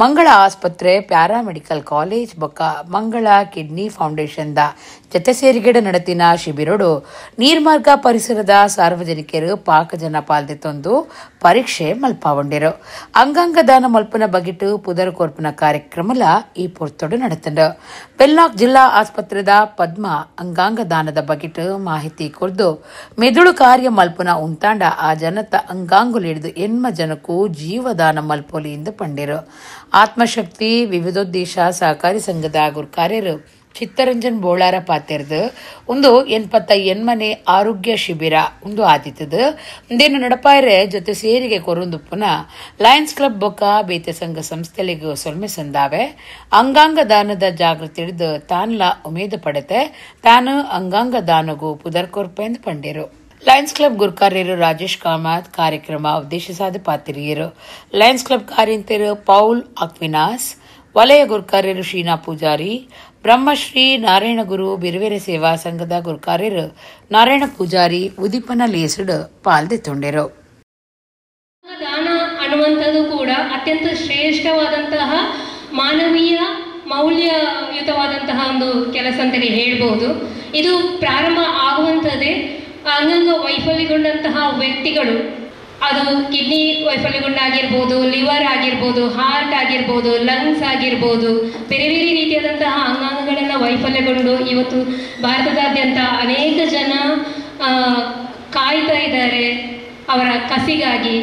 ಮಂಗಳ ಆಸ್ಪತ್ರೆ, ಪ್ಯಾರಾಮೆಡಿಕಲ್ ಕಾಲೇಜ್ ಬೊಕ್ಕ ಮಂಗಳ ಕಿಡ್ನಿ ಫೌಂಡೇಶನ್ the ಜತೆ ಸೇರಿಗೆಡ ನಡತಿನ ಶಿಬಿರೋಡು ನೀರ್ಮಾರ್ಗ ಪರಿಸರದ ಸಾರ್ವಜನಿಕರು ಪಾಕ ಜನ ಪಾಲ್ದೆತ್ತೊಂದು ಪರೀಕ್ಷೆ ಮಲ್ಪಾವಂಡಿರು. ಅಂಗಾಂಗ ದಾನ ಮಲ್ಪನ ಬಗೆಟು ಪುದರ್ ಕೊರ್ಪುನ ಕಾರ್ಯಕ್ರಮಲ ಈ ಪೊರ್ತೊಡು ನಡೆತಂಡು. ಪೆಲ್ಲಾಕ್ ಜಿಲ್ಲಾ ಆಸ್ಪತ್ರೆದ ಪದ್ಮ ಅಂಗಾಂಗ ದಾನದ ಬಗೆಟು ಮಾಹಿತಿ ಕೊರ್ದು ಮೆದುಳು ಕಾರ್ಯ ಮಲ್ಪುನ ಉಂತಾಂಡ ಆ ಜನತ ಅಂಗಾಂಗುಲಿಡಿದು ಎನ್ಮ ಜನಕ್ಕೂ ಜೀವದಾನ ಮಲ್ಪೊಲಿ ಎಂದು ಪಂಡಿರು. ಆತ್ಮಶಕ್ತಿ ವಿವಿಧೋದ್ದೇಶ ಸಹಕಾರಿ ಸಂಘದ ಗುರ್ಕಾರ್ಯರು ಚಿತ್ತರಂಜನ್ ಬೋಳಾರ ಪಾತೆರ್ದು ಒಂದು 88ನೇ ಆರೋಗ್ಯ ಶಿಬಿರ ಒಂದು ಆದಿತ್ತದು ಒಂದೇನು ನಡಪಾಯರೆ ಜೊತೆ ಸೇರಿಗೆ ಕೊರುಂದುಪ್ಪುನ ಲಯನ್ಸ್ ಕ್ಲಬ್ ಬೊಕ್ಕ ಬೇತೆ ಸಂಘ ಸಂಸ್ಥೆಲಿಗೂ ಸೊಲ್ಮೆ ಸಂದಾವೆ. ಅಂಗಾಂಗ ದಾನದ ಜಾಗೃತಿ ಹಿಡಿದು ತಾನ್ಲ ಉಮೇದು ಪಡೆತೆ ತಾನು ಅಂಗಾಂಗ ದಾನಗೂ ಪುದರ್ ಕೊರ್ಪೆಂದು ಪಂಡಿರು. ಲಯನ್ಸ್ ಕ್ಲಬ್ ಗುರ್ಕಾರ್ಯರು ರಾಜೇಶ್ ಕಾಮತ್ ಕಾರ್ಯಕ್ರಮ ಉದ್ದೇಶಿಸಾದ ಪಾತಿರಿಯರು. ಲಯನ್ಸ್ ಕ್ಲಬ್ ಕಾರ್ಯಂತೆರು ಪೌಲ್ ಅಕ್ವಿನಾಸ್, ವಲಯ ಗುರ್ಕಾರ್ಯರು ಶೀನಾ ಪೂಜಾರಿ, ಬ್ರಹ್ಮಶ್ರೀ ನಾರಾಯಣಗುರು ಬಿರುವೆರೆ ಸೇವಾ ಸಂಘದ ಗುರ್ಕಾರ್ಯರು ನಾರಾಯಣ ಪೂಜಾರಿ ಉದಿಪನ ಲೇಸುಡು ಪಾಲ್ದೆತ್ತೊಂಡೆರು. ದಾನ ಅನ್ನುವಂಥದ್ದು ಕೂಡ ಅತ್ಯಂತ ಶ್ರೇಷ್ಠವಾದಂತಹ ಮಾನವೀಯ ಮೌಲ್ಯಯುತವಾದಂತಹ ಒಂದು ಕೆಲಸ ಅಂತಲೇ ಹೇಳ್ಬೋದು. ಇದು ಪ್ರಾರಂಭ ಆಗುವಂಥದ್ದೇ ಅಂಗಾಂಗ ವೈಫಲ್ಯಗೊಂಡಂತಹ ವ್ಯಕ್ತಿಗಳು, ಅದು ಕಿಡ್ನಿ ವೈಫಲ್ಯಗೊಂಡಾಗಿರ್ಬೋದು, ಲಿವರ್ ಆಗಿರ್ಬೋದು, ಹಾರ್ಟ್ ಆಗಿರ್ಬೋದು, ಲಂಗ್ಸ್ ಆಗಿರ್ಬೋದು, ಬೇರೆ ಬೇರೆ ರೀತಿಯಾದಂತಹ ಅಂಗಾಂಗಗಳನ್ನು ವೈಫಲ್ಯಗೊಂಡು ಇವತ್ತು ಭಾರತದಾದ್ಯಂತ ಅನೇಕ ಜನ ಕಾಯ್ತಾ ಇದ್ದಾರೆ ಅವರ ಕಸಿಗಾಗಿ.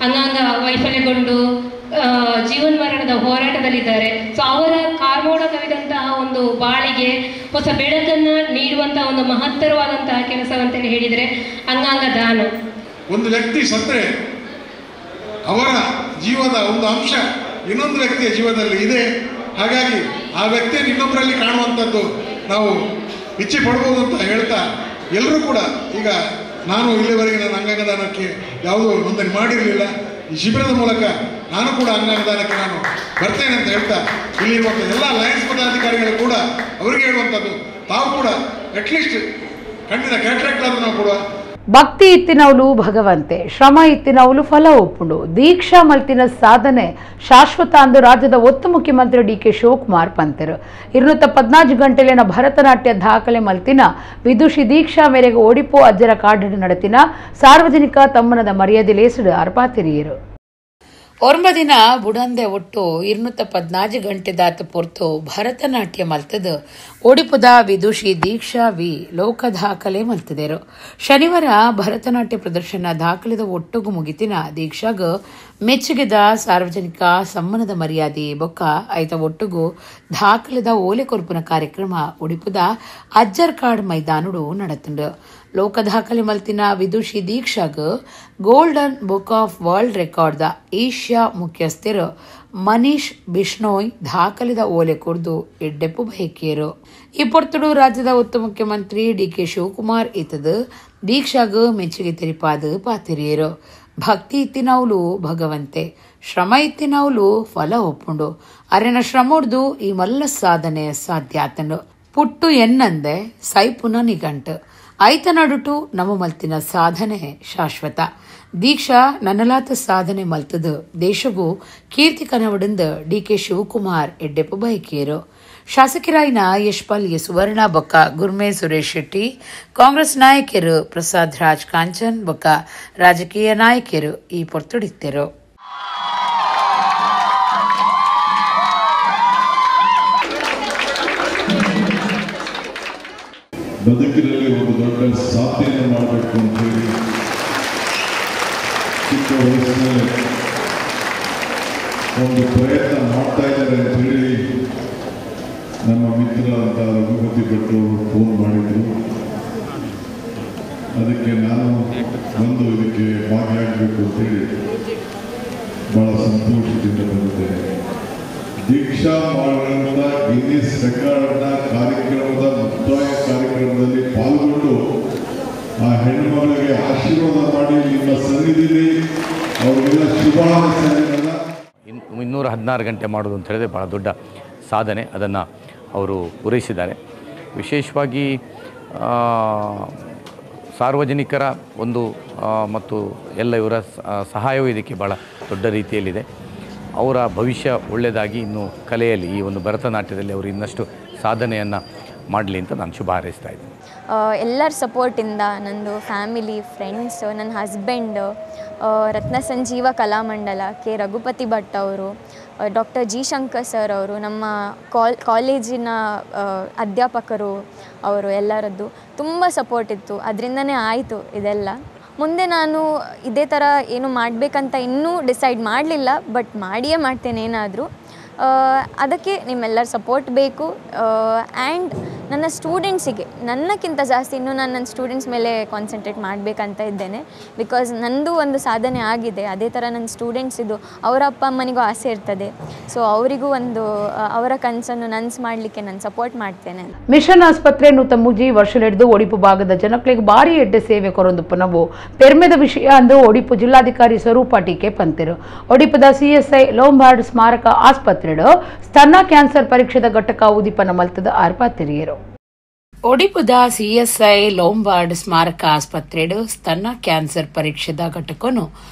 ಅಂಗಾಂಗ ವೈಫಲ್ಯಗೊಂಡು ಜೀವನ್ಮರಣದ ಹೋರಾಟದಲ್ಲಿದ್ದಾರೆ. ಸೊ ಅವರ ಕಾರ್ಮೋಡ ಕವಿದಂತಹ ಒಂದು ಬಾಳಿಗೆ ಹೊಸ ಬೆಳಕನ್ನು ನೀಡುವಂತಹ ಒಂದು ಮಹತ್ತರವಾದಂತಹ ಕೆಲಸವಂತೇಳಿ ಹೇಳಿದರೆ ಅಂಗಾಂಗ ದಾನ. ಒಂದು ವ್ಯಕ್ತಿ ಸತ್ತರೆ ಅವರ ಜೀವದ ಒಂದು ಅಂಶ ಇನ್ನೊಂದು ವ್ಯಕ್ತಿಯ ಜೀವನದಲ್ಲಿ ಇದೆ. ಹಾಗಾಗಿ ಆ ವ್ಯಕ್ತಿಯನ್ನು ಇನ್ನೊಬ್ಬರಲ್ಲಿ ಕಾಣುವಂಥದ್ದು ನಾವು ಇಚ್ಛೆ ಪಡ್ಬೋದು ಅಂತ ಹೇಳ್ತಾ ಎಲ್ಲರೂ ಕೂಡ ಈಗ ನಾನು ಇಲ್ಲಿವರೆಗೆ ನನ್ನ ಅಂಗಾಂಗ ದಾನಕ್ಕೆ ಯಾವುದೂ ನೋಂದಣಿ ಮಾಡಿರಲಿಲ್ಲ. ಈ ಶಿಬಿರದ ಮೂಲಕ ನಾನು ಕೂಡ ಅಂಗಾಂಗ ದಾನಕ್ಕೆ ನಾನು ಬರ್ತೇನೆ ಅಂತ ಹೇಳ್ತಾ ಇಲ್ಲಿರುವಂಥ ಎಲ್ಲ ಲಯನ್ಸ್ ಪದಾಧಿಕಾರಿಗಳು ಕೂಡ ಅವರಿಗೆ ಹೇಳುವಂಥದ್ದು, ತಾವು ಕೂಡ ಅಟ್ಲೀಸ್ಟ್ ಕಣ್ಣಿನ ಕ್ಯಾಟ್ರಾಕ್ಟ್ ಆದರೂ ನಾವು ಕೊಡುವ. ಭಕ್ತಿ ಇತ್ತಿನವಲು ಭಗವಂತೆ, ಶ್ರಮ ಇತ್ತಿನವಲು ಫಲ ಒಪ್ಪುಂಡು, ದೀಕ್ಷಾ ಮಲ್ತಿನ ಸಾಧನೆ ಶಾಶ್ವತ ಅಂದು ರಾಜ್ಯದ ಒತ್ತು ಮುಖ್ಯಮಂತ್ರಿ ಡಿ.ಕೆ. ಶಿವಕುಮಾರ್ ಪಂತರು. 214 ಗಂಟೆಲಿನ ಭರತನಾಟ್ಯ ದಾಖಲೆ ಮಲ್ತಿನ ವಿದುಷಿ ದೀಕ್ಷಾ ಮೇರೆಗೆ ಒಡಿಪು ಅಜ್ಜರ ಕಾಡು ನಡತಿನ ಸಾರ್ವಜನಿಕ ತಮ್ಮನದ ಮರ್ಯಾದೆ ಲೇಸುಡು ಅರ್ಪಾತಿರಿಯರು. ಒರ್ಂಬ ದಿನ ಬುಡಂದೆ ಒಟ್ಟು 214 ಗಂಟೆ ದಾತ ಪೊರ್ತು ಭರತನಾಟ್ಯ ಮಲ್ತದು ಒಡಿಪುದ ವಿದುಷಿ ದೀಕ್ಷಾ ವಿ ಲೋಕ ದಾಖಲೆ ಮಲ್ತದೇರು. ಶನಿವಾರ ಭರತನಾಟ್ಯ ಪ್ರದರ್ಶನ ದಾಖಲೆದ ಒಟ್ಟುಗು ಮುಗಿತಿನ ದೀಕ್ಷಾಗ ಮೆಚ್ಚುಗೆದ ಸಾರ್ವಜನಿಕ ಸಮ್ಮಾನದ ಮರ್ಯಾದೆ ಬೊಕ್ಕ ಐತ ಒಟ್ಟುಗು ದಾಖಲೆದ ಓಲೆ ಕೊರ್ಪುನ ಕಾರ್ಯಕ್ರಮ ಒಡಿಪುದ ಅಜ್ಜರ್ಕಾಡ್ ಮೈದಾನುಡು ನಡತುಂಡು. ಲೋಕ ದಾಖಲೆ ಮಲ್ತಿನ ವಿದುಷಿ ದೀಕ್ಷಾಗ್ golden book of world record the Asia ಮುಖ್ಯಸ್ಥರು ಮನೀಶ್ ಬಿಷ್ಣೋಯ್ ದಾಖಲಿದ ಓಲೆ ಕೊರ್ದು ಎಡ್ಡೆಪ್ಪು ಬಯಕಿಯರು. ಈ ಪೊರ್ತುಡು ರಾಜ್ಯದ ಉತ್ತ ಮುಖ್ಯಮಂತ್ರಿ ಡಿ.ಕೆ. ಶಿವಕುಮಾರ್ ಇತದು ದೀಕ್ಷಾಗ್ ಮೆಚ್ಚುಗೆ ತೆರಿಪಾದು ಪಾತಿರಿಯರು. ಭಕ್ತಿ ಇತ್ತಿನವಲು ಭಗವಂತೆ, ಶ್ರಮ ಇತ್ತಿನವಲು ಫಲ ಒಪ್ಪುಂಡು, ಅರೆನ ಶ್ರಮೊಡ್ದು ಈ ಮಲ್ಲ ಸಾಧನೆ ಸಾಧ್ಯ ಆತನು. ಪುಟ್ಟು ಎನ್ನಂದೆ ಸೈಪುನ ನಿಗಂಟು ಐತ ನಡುಟು ನಮ್ಮ ಮಲ್ತಿನ ಸಾಧನೆ ಶಾಶ್ವತ. ದೀಕ್ಷಾ ನನ್ನಲಾತ ಸಾಧನೆ ಮಲ್ತದು ದೇಶಗೂ ಕೀರ್ತಿ ಕನವಡಿಂದ ಡಿ.ಕೆ. ಶಿವಕುಮಾರ್ ಎಡ್ಡೆಪ್ಪು ಬಯಕಿಯರು. ಶಾಸಕರಾಯಿನ ಯಶ್ಪಾಲ್ ಎ ಸುವರ್ಣ ಬೊಕ್ಕ ಗುರ್ಮೆ ಸುರೇಶ್ ಶೆಟ್ಟಿ, ಕಾಂಗ್ರೆಸ್ ನಾಯಕರು ಪ್ರಸಾದ್ ರಾಜ್ ಕಾಂಚನ್ ಬೊಕ್ಕ ರಾಜಕೀಯ ನಾಯಕರು ಈ ಪೊರ್ತುಡಿತ್ತರು. ಬದುಕಿನಲ್ಲಿ ಒಂದು ದೊಡ್ಡ ಸಾಧನೆಯನ್ನು ಮಾಡಬೇಕು ಅಂತ ಹೇಳಿ ಚಿಕ್ಕ ವಯಸ್ಸಿನಲ್ಲಿ ಒಂದು ಪ್ರಯತ್ನ ಮಾಡ್ತಾ ಇದ್ದಾರೆ ಅಂತ ಹೇಳಿ ನಮ್ಮ ಮಿತ್ರ ಅಂತ ರಘುಪತಿ ಭಟ್ರು ಫೋನ್ ಮಾಡಿದರು. ಅದಕ್ಕೆ ನಾನು ಬಂದು ಇದಕ್ಕೆ ಭಾಗಿಯಾಗಬೇಕು ಅಂತೇಳಿ ಭಾಳ ಸಂತೋಷದಿಂದ ಬಂದಿದ್ದೇನೆ. ದೀಕ್ಷಾ ಮಾಡುವಂಥ ಗಿನ್ನಿಸ್ ರೆಕಾರ್ಡ್ನ ಕಾರ್ಯಕ್ರಮದ ಮುಕ್ತಾಯ ಕಾರ್ಯಕ್ರಮದಲ್ಲಿ ಪಾಲ್ಗೊಂಡು ಆ ಹೆಣ್ಣುಮಗಳಿಗೆ ಆಶೀರ್ವಾದ ಮಾಡಿ ನಿಮ್ಮ ಸನ್ನಿಧಿಯಲ್ಲಿ ಅವರಿಗೆಲ್ಲ ಶುಭಾಶಯಗಳನ್ನ. 216 ಗಂಟೆ ಮಾಡೋದು ಅಂತ ಹೇಳಿದ್ರೆ ಭಾಳ ದೊಡ್ಡ ಸಾಧನೆ, ಅದನ್ನು ಅವರು ಪೂರೈಸಿದ್ದಾರೆ. ವಿಶೇಷವಾಗಿ ಸಾರ್ವಜನಿಕರ ಒಂದು ಮತ್ತು ಎಲ್ಲ ಇವರ ಸಹಾಯವೂ ಇದಕ್ಕೆ ಭಾಳ ದೊಡ್ಡ ರೀತಿಯಲ್ಲಿದೆ. ಅವರ ಭವಿಷ್ಯ ಒಳ್ಳೆಯದಾಗಿ ಇನ್ನು ಕಲೆಯಲ್ಲಿ, ಈ ಒಂದು ಭರತನಾಟ್ಯದಲ್ಲಿ ಅವರು ಇನ್ನಷ್ಟು ಸಾಧನೆಯನ್ನು ಮಾಡಲಿ ಅಂತ ನಾನು ಶುಭ ಹಾರೈಸ್ತಾ ಇದ್ದೀನಿ. ಎಲ್ಲರ ಸಪೋರ್ಟಿಂದ, ನನ್ನದು ಫ್ಯಾಮಿಲಿ, ಫ್ರೆಂಡ್ಸು, ನನ್ನ ಹಸ್ಬೆಂಡ್, ರತ್ನ ಸಂಜೀವ ಕಲಾಮಂಡಲ, ಕೆ ರಘುಪತಿ ಭಟ್ ಅವರು, doctor G Shankar sir ಅವರು, ನಮ್ಮ ಕಾಲೇಜಿನ ಅಧ್ಯಾಪಕರು ಅವರು ಎಲ್ಲರದ್ದು ತುಂಬ ಸಪೋರ್ಟ್ ಇತ್ತು. ಅದರಿಂದನೇ ಆಯಿತು ಇದೆಲ್ಲ. ಮುಂದೆ ನಾನು ಇದೇ ಥರ ಏನು ಮಾಡಬೇಕಂತ ಇನ್ನೂ ಡಿಸೈಡ್ ಮಾಡಲಿಲ್ಲ, ಬಟ್ ಮಾಡಿಯೇ ಮಾಡ್ತೇನೆ ಏನಾದರೂ. ಅದಕ್ಕೆ ನಿಮ್ಮೆಲ್ಲರ ಸಪೋರ್ಟ್ ಬೇಕು. ಆ್ಯಂಡ್ ನನ್ನ ಸ್ಟೂಡೆಂಟ್ಸಿಗೆ, ನನ್ನಕ್ಕಿಂತ ಜಾಸ್ತಿ ಇನ್ನೂ ನಾನು ನನ್ನ ಸ್ಟೂಡೆಂಟ್ಸ್ ಮೇಲೆ ಕಾನ್ಸಂಟ್ರೇಟ್ ಮಾಡಬೇಕಂತ ಇದ್ದೇನೆ. Because ನನ್ನದು ಒಂದು ಸಾಧನೆ ಆಗಿದೆ, ಅದೇ ಥರ ನನ್ನ ಸ್ಟೂಡೆಂಟ್ಸಿದು ಅವರ ಅಪ್ಪ ಅಮ್ಮನಿಗೂ ಆಸೆ ಇರ್ತದೆ. ಸೊ ಅವರಿಗೂ ಒಂದು ಅವರ ಕನಸನ್ನು ನನಸು ಮಾಡಲಿಕ್ಕೆ ನಾನು ಸಪೋರ್ಟ್ ಮಾಡ್ತೇನೆ. ಮಿಷನ್ ಆಸ್ಪತ್ರೆ ನೂತಮೂಜಿ ವರ್ಷಲಿಡಿದು ಒಡಿಪು ಭಾಗದ ಜನಗಳಿಗೆ ಭಾರಿ ಎಡ್ಡೆ ಸೇವೆ ಕೊರೊಂದು ಪುನವು ಪೆರ್ಮೆದ ವಿಷಯ ಅಂದು ಒಡಿಪು ಜಿಲ್ಲಾಧಿಕಾರಿ ಸ್ವರೂಪ ಟೀಕೆ ಪಂತೆರು. ಒಡಿಪುದ ಸಿಎಸ್ಐ ಲೋಂಬಾರ್ಡ್ ಸ್ಮಾರಕ ಆಸ್ಪತ್ರೆ ಸ್ತನ ಕ್ಯಾನ್ಸರ್ ಪರೀಕ್ಷೆದ ಘಟಕ ಉದೀಪನ ಮಲ್ತದ ಆರ್ಪಾತಿರಿಯರು. ಒಡಿಪುದ ಸಿಎಸ್ಐ ಲೋಂಬಾರ್ಡ್ ಸ್ಮಾರಕ ಆಸ್ಪತ್ರೆಡು ಸ್ತನ ಕ್ಯಾನ್ಸರ್ ಪರೀಕ್ಷೆದ ಘಟಕನು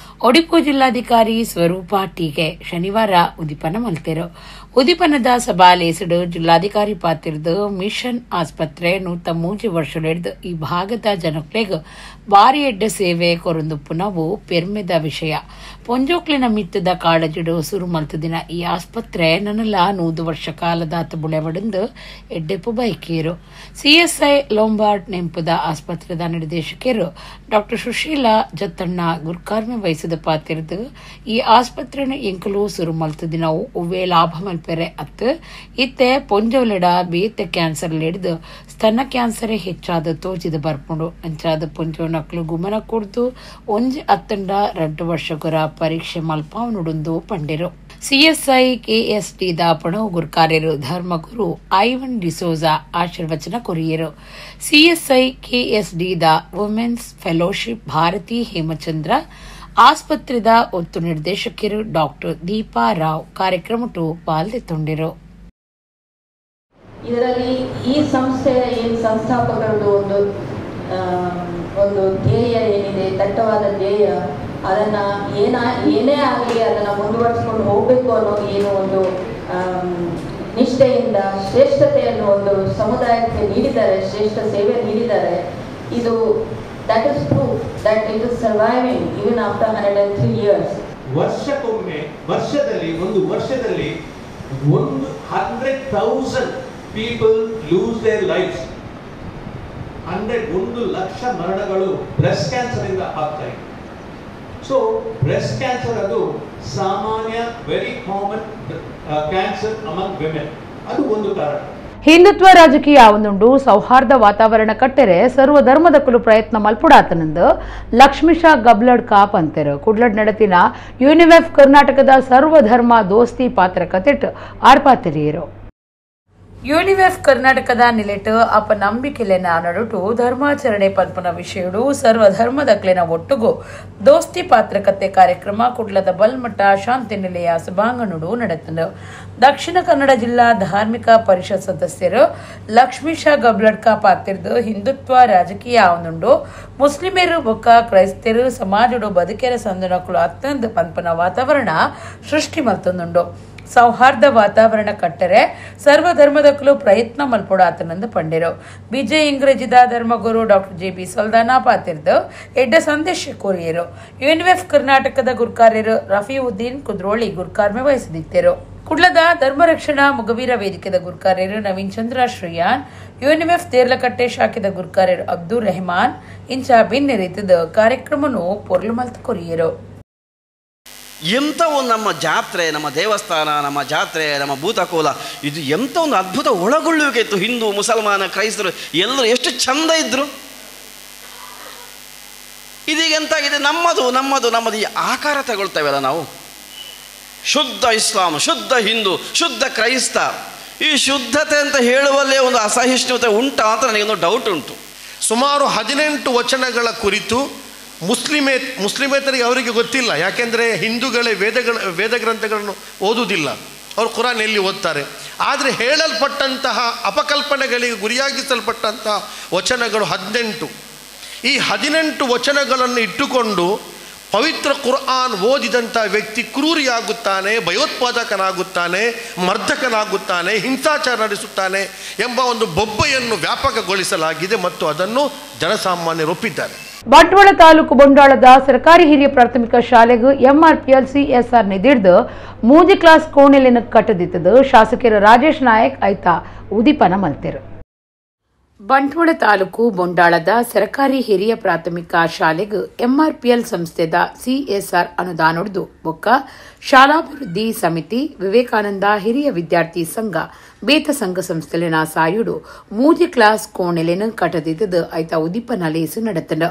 ಒಡಿಪು ಜಿಲ್ಲಾಧಿಕಾರಿ ಸ್ವರೂಪ ಟೀಕೆ ಶನಿವಾರ ಉದೀಪನ ಮಲ್ತೆರು. ಉದೀಪನದ ಸಭಾಲೇಸಡು ಜಿಲ್ಲಾಧಿಕಾರಿ ಪಾತಿರ್ದು ಮಿಷನ್ ಆಸ್ಪತ್ರೆ 103 ವರ್ಷಲೆಡ್ದು ಈ ಭಾಗದ ಜನಕ್ಲೆಗ್ ಬಾರಿ ಎಡ್ಡೆ ಸೇವೆ ಕೊರೊಂದು ಪುನವು ಪೆರ್ಮೆದ ವಿಷಯ. ಪೊಂಜೋಕ್ಲಿನ ಮಿತ್ತದ ಕಾಳಜಿಡು ಸುರು ಮಲ್ತದಿನ ಈ ಆಸ್ಪತ್ರೆ ನನಲ 100 ವರ್ಷ ಕಾಲದಾತ ಬುಳೆವಡೆಂದು ಎಡ್ಡೆಪು ಬೈಕೇರು. ಸಿಎಸ್ಐ ಲೋಂಬಾರ್ಡ್ ನೆಂಪುದ ಆಸ್ಪತ್ರೆದ ನಿರ್ದೇಶಕರು ಡಾಕ್ಟರ್ ಸುಶೀಲಾ ಜತ್ತಣ್ಣ ಗುರ್ಕಾರ್ಮೆ ವಹಿಸಿದ ಪಾತಿರ್ದು ಈ ಆಸ್ಪತ್ರೆನ ಎಂಕಲು ಸುರು ಮಲ್ತದಿನವು ಒವ್ವೇ ಲಾಭ ಮಲ್ಪೆರೆ ಅತ್ತು ಇತ್ತೆ ಪೊಂಜೋಲೆಡ ಬೇತೆ ಕ್ಯಾನ್ಸರ್ ಲೆಡ್ದು ಸ್ತನ ಕ್ಯಾನ್ಸರೇ ಹೆಚ್ಚಾದ ತೋಜಿದ ಬರ್ಪುಂಡು. ಅಂಚಾದ ಪೊಂಜೋನಕ್ಲು ಗುಮನ ಕೊಡ್ದು ಒಂಜಿ ಅತ್ತಂಡ 2 ವರ್ಷಗೊರ ಪರೀಕ್ಷೆ ಮಲ್ಪಾವನುಡುಂದು ಪಂಡೆರು. ಸಿಎಸ್ಐ ಕೆಎಸ್ಟಿ ದಾಪಣವು ಗುರ್ಕಾರ್ಯರು ಧರ್ಮಗುರು ಐವನ್ ಡಿಸೋಜಾ ಆಶೀರ್ವಚನ courier. CSI KSD the women's fellowship Bharati Hemachandra ಆಸ್ಪತ್ರೆದ ಒತ್ತು ನಿರ್ದೇಶಕರು ಡಾಕ್ಟರ್ ದೀಪಾ ರಾವ್ ಕಾರ್ಯಕ್ರಮಟು ಪಾಲ್ಗೊಂಡಿರು. ಇದರಲ್ಲಿ ಈ ಸಂಸ್ಥೆಯ ಏನು ಸಂಸ್ಥಾಪಕರದ್ದು ಒಂದು ಒಂದು ಧ್ಯೇಯ ಏನಿದೆ, ದಟ್ಟವಾದ ಧ್ಯೇಯ, ಅದನ್ನು ಏನೇ ಆಗಲಿ ಅದನ್ನು ಮುಂದುವರಿಸ್ಕೊಂಡು ಹೋಗಬೇಕು ಅನ್ನೋ ಏನು ಒಂದು ನಿಷ್ಠೆಯಿಂದ ಶ್ರೇಷ್ಠತೆಯನ್ನು ಒಂದು ಸಮುದಾಯಕ್ಕೆ ನೀಡಿದ್ದಾರೆ, ಶ್ರೇಷ್ಠ ಸೇವೆ ನೀಡಿದ್ದಾರೆ. ಇದು that is proof that it is surviving even after 103 years. ವರ್ಷಕ್ಕೊಮ್ಮೆ ವರ್ಷದಲ್ಲಿ ಒಂದು ವರ್ಷದಲ್ಲಿ 100,000 people lose their lives. 1 lakh ಮರಣಗಳು ಬ್ರೆಸ್ಟ್ ಕ್ಯಾನ್ಸರ್ ಇಂದ ಆಗ್ತಾ ಇದೆ. So breast cancer ಅದು ಸಾಮಾನ್ಯ, very common cancer among women, ಅದು ಒಂದು ಕಾರಣ. ಹಿಂದುತ್ವ ರಾಜಕೀಯ ಒಂದುಂಡು ಸೌಹಾರ್ದ ವಾತಾವರಣ ಕಟ್ಟೆರೆ ಸರ್ವ ಧರ್ಮದ ಕುಲು ಪ್ರಯತ್ನ ಮಲ್ಪುಡಾತನಂದು ಲಕ್ಷ್ಮೀಶ ಗಬ್ಲಡ್ ಕಾಪ್ ಅಂತೆರು. ಕುಡ್ಲಡ್ ನಡತಿನ ಯೂನಿವೆಫ್ ಕರ್ನಾಟಕದ ಸರ್ವಧರ್ಮ ದೋಸ್ತಿ ಪಾತ್ರ ಕತೆಟ್ ಆರ್ಪಾತಿರಿಯರು. ಯೂನಿವೆಫ್ ಕರ್ನಾಟಕದ ನಿಲೆಟ್ ಅಪ ನಂಬಿಕೆಲೆನ ನಡುಟು ಧರ್ಮಾಚರಣೆ ಪಲ್ಪನ ವಿಷಯಡು ಸರ್ವಧರ್ಮದಕ್ಲೆನ ಒಟ್ಟುಗು ದೋಸ್ತಿ ಪಾತ್ರಕತೆ ಕಾರ್ಯಕ್ರಮ ಕುಡ್ಲದ ಬಲ್ಮಠ ಶಾಂತಿ ನಿಲಯ ಸಭಾಂಗಣುಡು ನಡೆತನು. ದಕ್ಷಿಣ ಕನ್ನಡ ಜಿಲ್ಲಾ ಧಾರ್ಮಿಕ ಪರಿಷತ್ ಸದಸ್ಯರು ಲಕ್ಷ್ಮೀಶ ಗಬ್ಲಡ್ಕ ಪಾತಿರ್ದು ಹಿಂದುತ್ವ ರಾಜಕೀಯ ಅವನುಂಡು ಮುಸ್ಲಿಮರು ಬೊಕ್ಕ ಕ್ರೈಸ್ತರು ಸಮಾಜಡು ಬದುಕೆರ ಸಂದನಕುಲು ಅತ್ಯಂತ ಪನ್ಪನ ವಾತಾವರಣ ಸೃಷ್ಟಿ ಮಲ್ತೊಂದುಂಡು. ಸೌಹಾರ್ದ ವಾತಾವರಣ ಕಟ್ಟರೆ ಸರ್ವಧರ್ಮದಕ್ಕಲು ಪ್ರಯತ್ನ ಮಲ್ಪೊಡಾತನಂದು ಪಂಡಿರು. ಬಿಜೆ ಇಂಗ್ರೇಜಿದ ಧರ್ಮಗುರು doctor J B Saldanha ಪಾತಿರ್ದು ಎಡ್ಡ ಸಂದೇಶ ಕೋರಿಯರು. ಯುಎನ್ಎಫ್ ಕರ್ನಾಟಕದ ಗುರ್ಕಾರ್ಯರು ರಫಿউದ್ದೀನ್ ಕುದ್ರೋಳಿ ಗುರ್ಕಾರ್ಮೆ ವಹಿಸಿದಿತ್ತರು. ಕುಡ್ಲದ ಧರ್ಮರಕ್ಷಣಾ ಮುಗವೀರ ವೇದಿಕೆದ ಗುರ್ಕಾರ್ಯರು ನವೀನ್ ಚಂದ್ರ ಶ್ರೀಯಾನ್, ಯುಎನ್ಎಫ್ ತೇರ್ಲಕಟ್ಟೆ ಶಾಖೆದ ಗುರ್ಕಾರ್ಯರು ಅಬ್ದುಲ್ ರೆಹಮಾನ್ ಇಂಚ ಭಿನ್ನ ರೀತಿದ ಕಾರ್ಯಕ್ರಮನು ಪೊರ್ಲು ಮಲ್ತು ಕೊರಿಯರು. ಎಂಥ ಒಂದು ನಮ್ಮ ಜಾತ್ರೆ, ನಮ್ಮ ದೇವಸ್ಥಾನ, ನಮ್ಮ ಜಾತ್ರೆ, ನಮ್ಮ ಭೂತಕೋಲ, ಇದು ಎಂಥ ಒಂದು ಅದ್ಭುತ ಒಳಗೊಳ್ಳುವಿಕೆ ಇತ್ತು. ಹಿಂದೂ, ಮುಸಲ್ಮಾನ, ಕ್ರೈಸ್ತರು ಎಲ್ಲರೂ ಎಷ್ಟು ಚಂದ ಇದ್ದರು. ಇದೀಗ ಎಂತಾಗಿದೆ, ನಮ್ಮದು ನಮ್ಮದು ನಮ್ಮದು ಈ ಆಕಾರ ತಗೊಳ್ತೇವಲ್ಲ ನಾವು. ಶುದ್ಧ ಇಸ್ಲಾಂ, ಶುದ್ಧ ಹಿಂದೂ, ಶುದ್ಧ ಕ್ರೈಸ್ತ, ಈ ಶುದ್ಧತೆ ಅಂತ ಹೇಳುವಲ್ಲೇ ಒಂದು ಅಸಹಿಷ್ಣುತೆ ಉಂಟಾ ಅಂತ ನನಗೊಂದು ಡೌಟ್ ಉಂಟು. ಸುಮಾರು 18 ವಚನಗಳ ಕುರಿತು ಮುಸ್ಲಿಮೇತರಿಗೆ ಅವರಿಗೆ ಗೊತ್ತಿಲ್ಲ, ಯಾಕೆಂದರೆ ಹಿಂದೂಗಳೇ ವೇದಗ್ರಂಥಗಳನ್ನು ಓದುವುದಿಲ್ಲ, ಅವರು ಕುರಾನ್ ಎಲ್ಲಿ ಓದ್ತಾರೆ. ಆದರೆ ಹೇಳಲ್ಪಟ್ಟಂತಹ ಅಪಕಲ್ಪನೆಗಳಿಗೆ ಗುರಿಯಾಗಿಸಲ್ಪಟ್ಟಂತಹ ವಚನಗಳು 18. ಈ 18 ವಚನಗಳನ್ನು ಇಟ್ಟುಕೊಂಡು ಪವಿತ್ರ ಕುರ್ಆನ್ ಓದಿದಂಥ ವ್ಯಕ್ತಿ ಕ್ರೂರಿಯಾಗುತ್ತಾನೆ, ಭಯೋತ್ಪಾದಕನಾಗುತ್ತಾನೆ, ಮರ್ದಕನಾಗುತ್ತಾನೆ, ಹಿಂಸಾಚಾರ ನಡೆಸುತ್ತಾನೆ ಎಂಬ ಒಂದು ಬೊಬ್ಬೆಯನ್ನು ವ್ಯಾಪಕಗೊಳಿಸಲಾಗಿದೆ ಮತ್ತು ಅದನ್ನು ಜನಸಾಮಾನ್ಯರು ಒಪ್ಪಿದ್ದಾರೆ. ಬಂಟ್ವಾಳ ತಾಲೂಕು ಬೊಂಡಾಳದ ಸರ್ಕಾರಿ ಹಿರಿಯ ಪ್ರಾಥಮಿಕ ಶಾಲೆಗೂ ಎಂಆರ್ಪಿಎಲ್ ಸಿಎಸ್ಆರ್ ನಿಧಿಡ್ದು 3 ಕ್ಲಾಸ್ ಕೋಣೆಲಿನ ಕಟ್ಟದಿತ್ತದು ಶಾಸಕರ ರಾಜೇಶ್ ನಾಯಕ್ ಐತಾ ಉದೀಪನ ಮಲ್ತೆರು. ಬಂಟ್ವಾಳ ತಾಲೂಕು ಬೊಂಡಾಳದ ಸರ್ಕಾರಿ ಹಿರಿಯ ಪ್ರಾಥಮಿಕ ಶಾಲೆಗೂ ಎಂಆರ್ಪಿಎಲ್ ಸಂಸ್ಥೆದ ಸಿಎಸ್ಆರ್ ಅನುದಾನೊಡ್ದು ಬೊಕ್ಕ ಶಾಲಾಭಿವೃದ್ಧಿ ಸಮಿತಿ, ವಿವೇಕಾನಂದ ಹಿರಿಯ ವಿದ್ಯಾರ್ಥಿ ಸಂಘ, ಬೇತ ಸಂಘ ಸಂಸ್ಥೆಲಿನ ಸಾಯುಡು 3 ಕ್ಲಾಸ್ ಕೋಣೆಲೆನ ಕಟ್ಟದಿದ್ದದು ಐತ ಉದೀಪನ ಲೇಸು ನಡೆತಂಡು.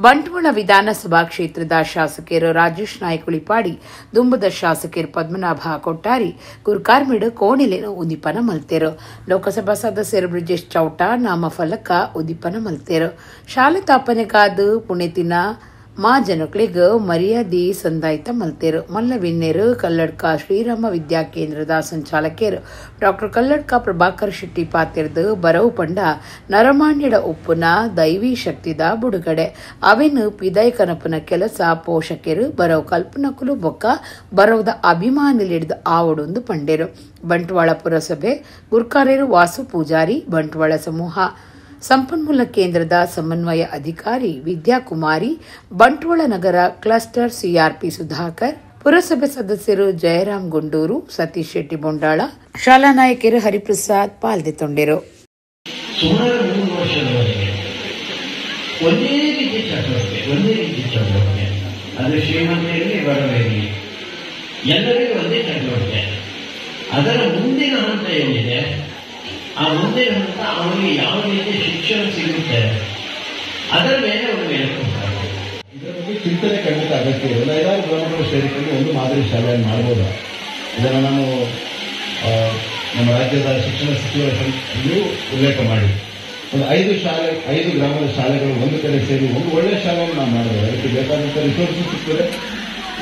ಬಂಟ್ವಾಳ ವಿಧಾನಸಭಾ ಕ್ಷೇತ್ರದ ಶಾಸಕರು ರಾಜೇಶ್ ನಾಯ್ಕ ಉಳಿಪಾಡಿ, ದುಂಬದ ಶಾಸಕರು ಪದ್ಮನಾಭ ಕೊಟ್ಟಾರಿ ಗುರುಕಾರ್ಮಿಡು ಕೋಣೆಲೆನ ಉದೀಪನ ಮಲ್ತೇರು. ಲೋಕಸಭಾ ಸದಸ್ಯರು ಬ್ರಿಜೇಶ್ ಚೌಟ ನಾಮ ಫಲಕ ಉದೀಪನ ಮಲ್ತೇರು. ಶಾಲೆ ತಾಪನೆಗಾದ ಪುಣೆತಿನ ಮಾ ಜನಕ್ಳಿಗ್ ಮರ್ಯಾದೆ ಸಂದಾಯ್ತ ಮಲ್ತೇರು. ಮಲ್ಲವಿನ್ನೇರು ಕಲ್ಲಡ್ಕ ಶ್ರೀರಾಮ ವಿದ್ಯಾ ಕೇಂದ್ರದ ಸಂಚಾಲಕರು ಡಾಕ್ಟರ್ ಕಲ್ಲಡ್ಕ ಪ್ರಭಾಕರ್ ಶೆಟ್ಟಿ ಪಾತಿರ್ದು ಬರವು ಪಂಡ ನರಮಾನ್ಯಡ ಉಪ್ಪುನ ದೈವಿ ಶಕ್ತಿದ ಬುಡುಗಡೆ ಅವೆನು ಪಿದೈ ಕನಪನ ಕೆಲಸ ಪೋಷಕರು ಬರವು ಕಲ್ಪನಕುಲು ಬೊಕ್ಕ ಬರವದ ಅಭಿಮಾನಿಲಿಡ್ದು ಆವಡೊಂದು ಪಂಡೇರು. ಬಂಟ್ವಾಳ ಪುರಸಭೆ ಗುರ್ಕಾರ್ಯರು ವಾಸು ಪೂಜಾರಿ, ಬಂಟ್ವಾಳ ಸಮೂಹ ಸಂಪನ್ಮೂಲ ಕೇಂದ್ರದ ಸಮನ್ವಯ ಅಧಿಕಾರಿ ವಿದ್ಯಾಕುಮಾರಿ, ಬಂಟ್ವಾಳ ನಗರ ಕ್ಲಸ್ಟರ್ ಸಿಆರ್ಪಿ ಸುಧಾಕರ್, ಪುರಸಭೆ ಸದಸ್ಯರು ಜಯರಾಮ್ ಗುಂಡೂರು, ಸತೀಶ್ ಶೆಟ್ಟಿ ಬೊಂಡಾಳ, ಶಾಲಾ ನಾಯಕರು ಹರಿಪ್ರಸಾದ್ ಪಾಲ್ದೆತೊಂಡರು. ಸುಮಾರು 3 ವರ್ಷದವರೆಗೆ ಒಂದೇ ರೀತಿ ಚಟುವಟಿಕೆ, ಅದು ಶ್ರೀಮಂತ ಇರಲಿ ಬಡವ ಇರಲಿ ಎಲ್ಲರಿಗೂ ಒಂದೇ ಚಟುವಟಿಕೆ. ಅದರ ಮುಂದಿನ ಹಂತ ಏನಿದೆ, ಆ ಮುಂದಿನ ಹಂತ ಅವನಿಗೆ ಯಾವ ರೀತಿ ಶಿಕ್ಷಣ ಸಿಗುತ್ತೆ ಅದರ ಮೇಲೆ ಅವನು ಮೇಲೆ ಕೊಡ್ತಾರೆ. ಇದರ ಬಗ್ಗೆ ಚಿಂತನೆ ಖಂಡಿತ ಅಗತ್ಯ ಇದೆ. ಒಂದು 5-6 ಗ್ರಾಮಗಳು ಸೇರಿಕೊಂಡು ಒಂದು ಮಾದರಿ ಶಾಲೆಯನ್ನು ಮಾಡ್ಬೋದಾ? ಇದನ್ನು ನಾನು ನಮ್ಮ ರಾಜ್ಯದ ಶಿಕ್ಷಣ ಸಚಿವರ ಉಲ್ಲೇಖ ಮಾಡಿ ಒಂದು 5 ಗ್ರಾಮದ ಶಾಲೆಗಳು ಒಂದು ಕಡೆ ಸೇರಿ ಒಂದು ಒಳ್ಳೆಯ ಶಾಲೆಯನ್ನು ನಾವು ಮಾಡ್ಬೋದು. ಅದಕ್ಕೆ ಬೇಕಾದಂಥ ರಿಸೋರ್ಸಸ್ ಸಿಗ್ತದೆ,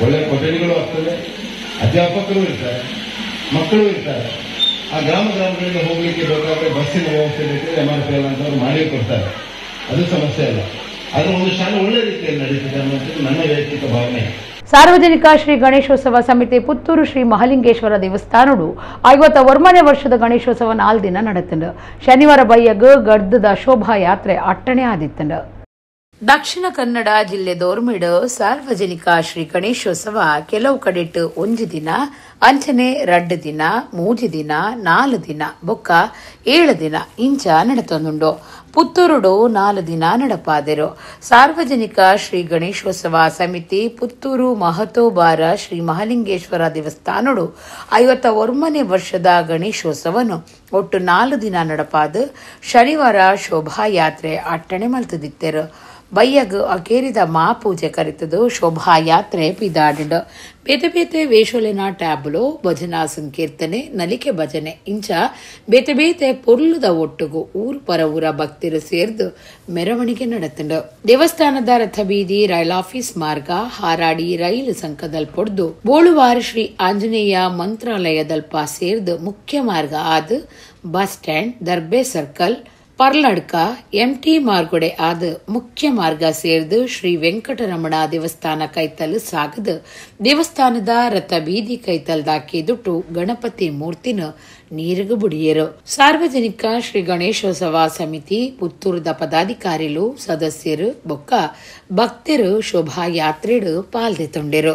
ಒಳ್ಳೆಯ ಕೊಠಡಿಗಳು ಆಗ್ತದೆ, ಅಧ್ಯಾಪಕರು ಇರ್ತಾರೆ, ಮಕ್ಕಳು ಇರ್ತಾರೆ. ಆ ಗ್ರಾಮ ಗ್ರಾಮಗಳಿಗೆ ಹೋಗಲಿಕ್ಕೆ ಬೇಕಾದರೆ ಬಸ್ಸಿನ ವ್ಯವಸ್ಥೆ ಬೇಕಿದ್ರೆ MRPL ಅಂತವ್ರು ಮಾಡಿ ಕೊಡ್ತಾರೆ, ಅದು ಸಮಸ್ಯೆ ಅಲ್ಲ. ಆದರೆ ಒಂದು ಶಾಲೆ ಒಳ್ಳೆ ರೀತಿಯಲ್ಲಿ ನಡೀತಿದೆ ಅನ್ನುವಂಥದ್ದು ನನ್ನ ವೈಯಕ್ತಿಕ ಭಾವನೆ. ಸಾರ್ವಜನಿಕ ಶ್ರೀ ಗಣೇಶೋತ್ಸವ ಸಮಿತಿ ಪುತ್ತೂರು ಶ್ರೀ ಮಹಾಲಿಂಗೇಶ್ವರ ದೇವಸ್ಥಾನಡು 51ನೇ ವರ್ಷದ ಗಣೇಶೋತ್ಸವ 4 ದಿನ ನಡೆತಂಡು. ಶನಿವಾರ ಬಯ್ಯಗ್ ಗಡ್ಡದ ಶೋಭಾಯಾತ್ರೆ ಅಟ್ಟಣೆ ಆದಿತ್ತಂಡು. ದಕ್ಷಿಣ ಕನ್ನಡ ಜಿಲ್ಲೆ ದೋರ್ಮಿಡು ಸಾರ್ವಜನಿಕ ಶ್ರೀ ಗಣೇಶೋತ್ಸವ ಕೆಲವು ಕಡೆಟ್ಟು 1 ದಿನ, ಅಂಚನೆ 2 ದಿನ, 3 ದಿನ, 4 ದಿನ, ಬೊಕ್ಕ 7 ದಿನ ಇಂಚ ನಡೆತೊಂದುಂಡು. ಪುತ್ತೂರುಡು 4 ದಿನ ನಡಪಾದೆರು. ಸಾರ್ವಜನಿಕ ಶ್ರೀ ಗಣೇಶೋತ್ಸವ ಸಮಿತಿ ಪುತ್ತೂರು ಮಹತೋಬಾರ ಶ್ರೀ ಮಹಾಲಿಂಗೇಶ್ವರ ದೇವಸ್ಥಾನಡು 51ನೇ ವರ್ಷದ ಗಣೇಶೋತ್ಸವನು ಒಟ್ಟು 4 ದಿನ ನಡಪಾದ ಶನಿವಾರ ಶೋಭಾಯಾತ್ರೆ ಅಟ್ಟಣೆ ಮಲ್ತದಿತ್ತೆರು. ಬಯ್ಯಗ್ ಅಕೇರಿದ ಮಾಪೂಜೆ ಕರಿತದು ಶೋಭಾಯಾತ್ರೆ ಪಿದಾಡಿಂಡು. ಬೇತೆ ಬೇತೆ ವೇಷೋಲೆನ ಟ್ಯಾಬ್ಲೋ, ಭಜನಾ ಸಂಕೀರ್ತನೆ, ನಲಿಕೆ ಭಜನೆ ಇಂಚ ಬೇತೆ ಬೇತೆ ಪೊರ್ಲುದ ಒಟ್ಟುಗು ಊರು ಪರ ಊರ ಭಕ್ತರು ಸೇರ್ದು ಮೆರವಣಿಗೆ ನಡೆತಂಡು. ದೇವಸ್ಥಾನದ ರಥಬೀದಿ, ರೈಲ್ ಆಫೀಸ್ ಮಾರ್ಗ, ಹಾರಾಡಿ ರೈಲು ಸಂಕದಲ್ಪೊಡ್ದು ಬೋಳುವಾರ ಶ್ರೀ ಆಂಜನೇಯ ಮಂತ್ರಾಲಯದಲ್ಪ ಸೇರ್ದು ಮುಖ್ಯ ಮಾರ್ಗ ಆದ bus stand, Darbe circle, Parladka, MT ಮಾರ್ಗೊಡೆ ಆದ ಮುಖ್ಯ ಮಾರ್ಗ ಸೇರ್ದು ಶ್ರೀ ವೆಂಕಟರಮಣ ದೇವಸ್ಥಾನ ಕೈತಲ್ ಸಾಗದು ದೇವಸ್ಥಾನದ ರಥ ಬೀದಿ ಕೈತಲ್ದಾಕಿದುಟ್ಟು ಗಣಪತಿ ಮೂರ್ತಿನ ನೀರಿಗೂ ಬುಡಿಯರು. ಸಾರ್ವಜನಿಕ ಶ್ರೀ ಗಣೇಶೋತ್ಸವ ಸಮಿತಿ ಪುತ್ತೂರದ ಪದಾಧಿಕಾರಿಲು, ಸದಸ್ಯರು ಬೊಕ್ಕ ಭಕ್ತರು ಶೋಭಾಯಾತ್ರೆಡು ಪಾಲ್ದೆತೊಂಡೆರು.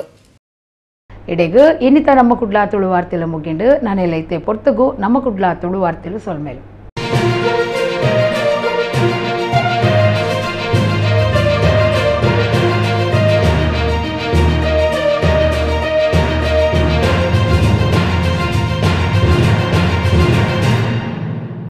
ಇಡೆಗು ಇನ್ನಿತ ನಮ್ಮ ಕುಡ್ಲಾ ತುಳು ವಾರ್ತೆಲು ಮುಗಿಂಡು ನಾನೆಲ್ಲೈತೆ ಪೊರ್ತಗು ನಮ್ಮ ಕುಡ್ಲಾ ತುಳು ವಾರ್ತೆಲು ಸೊಲ್ಮೇಲು.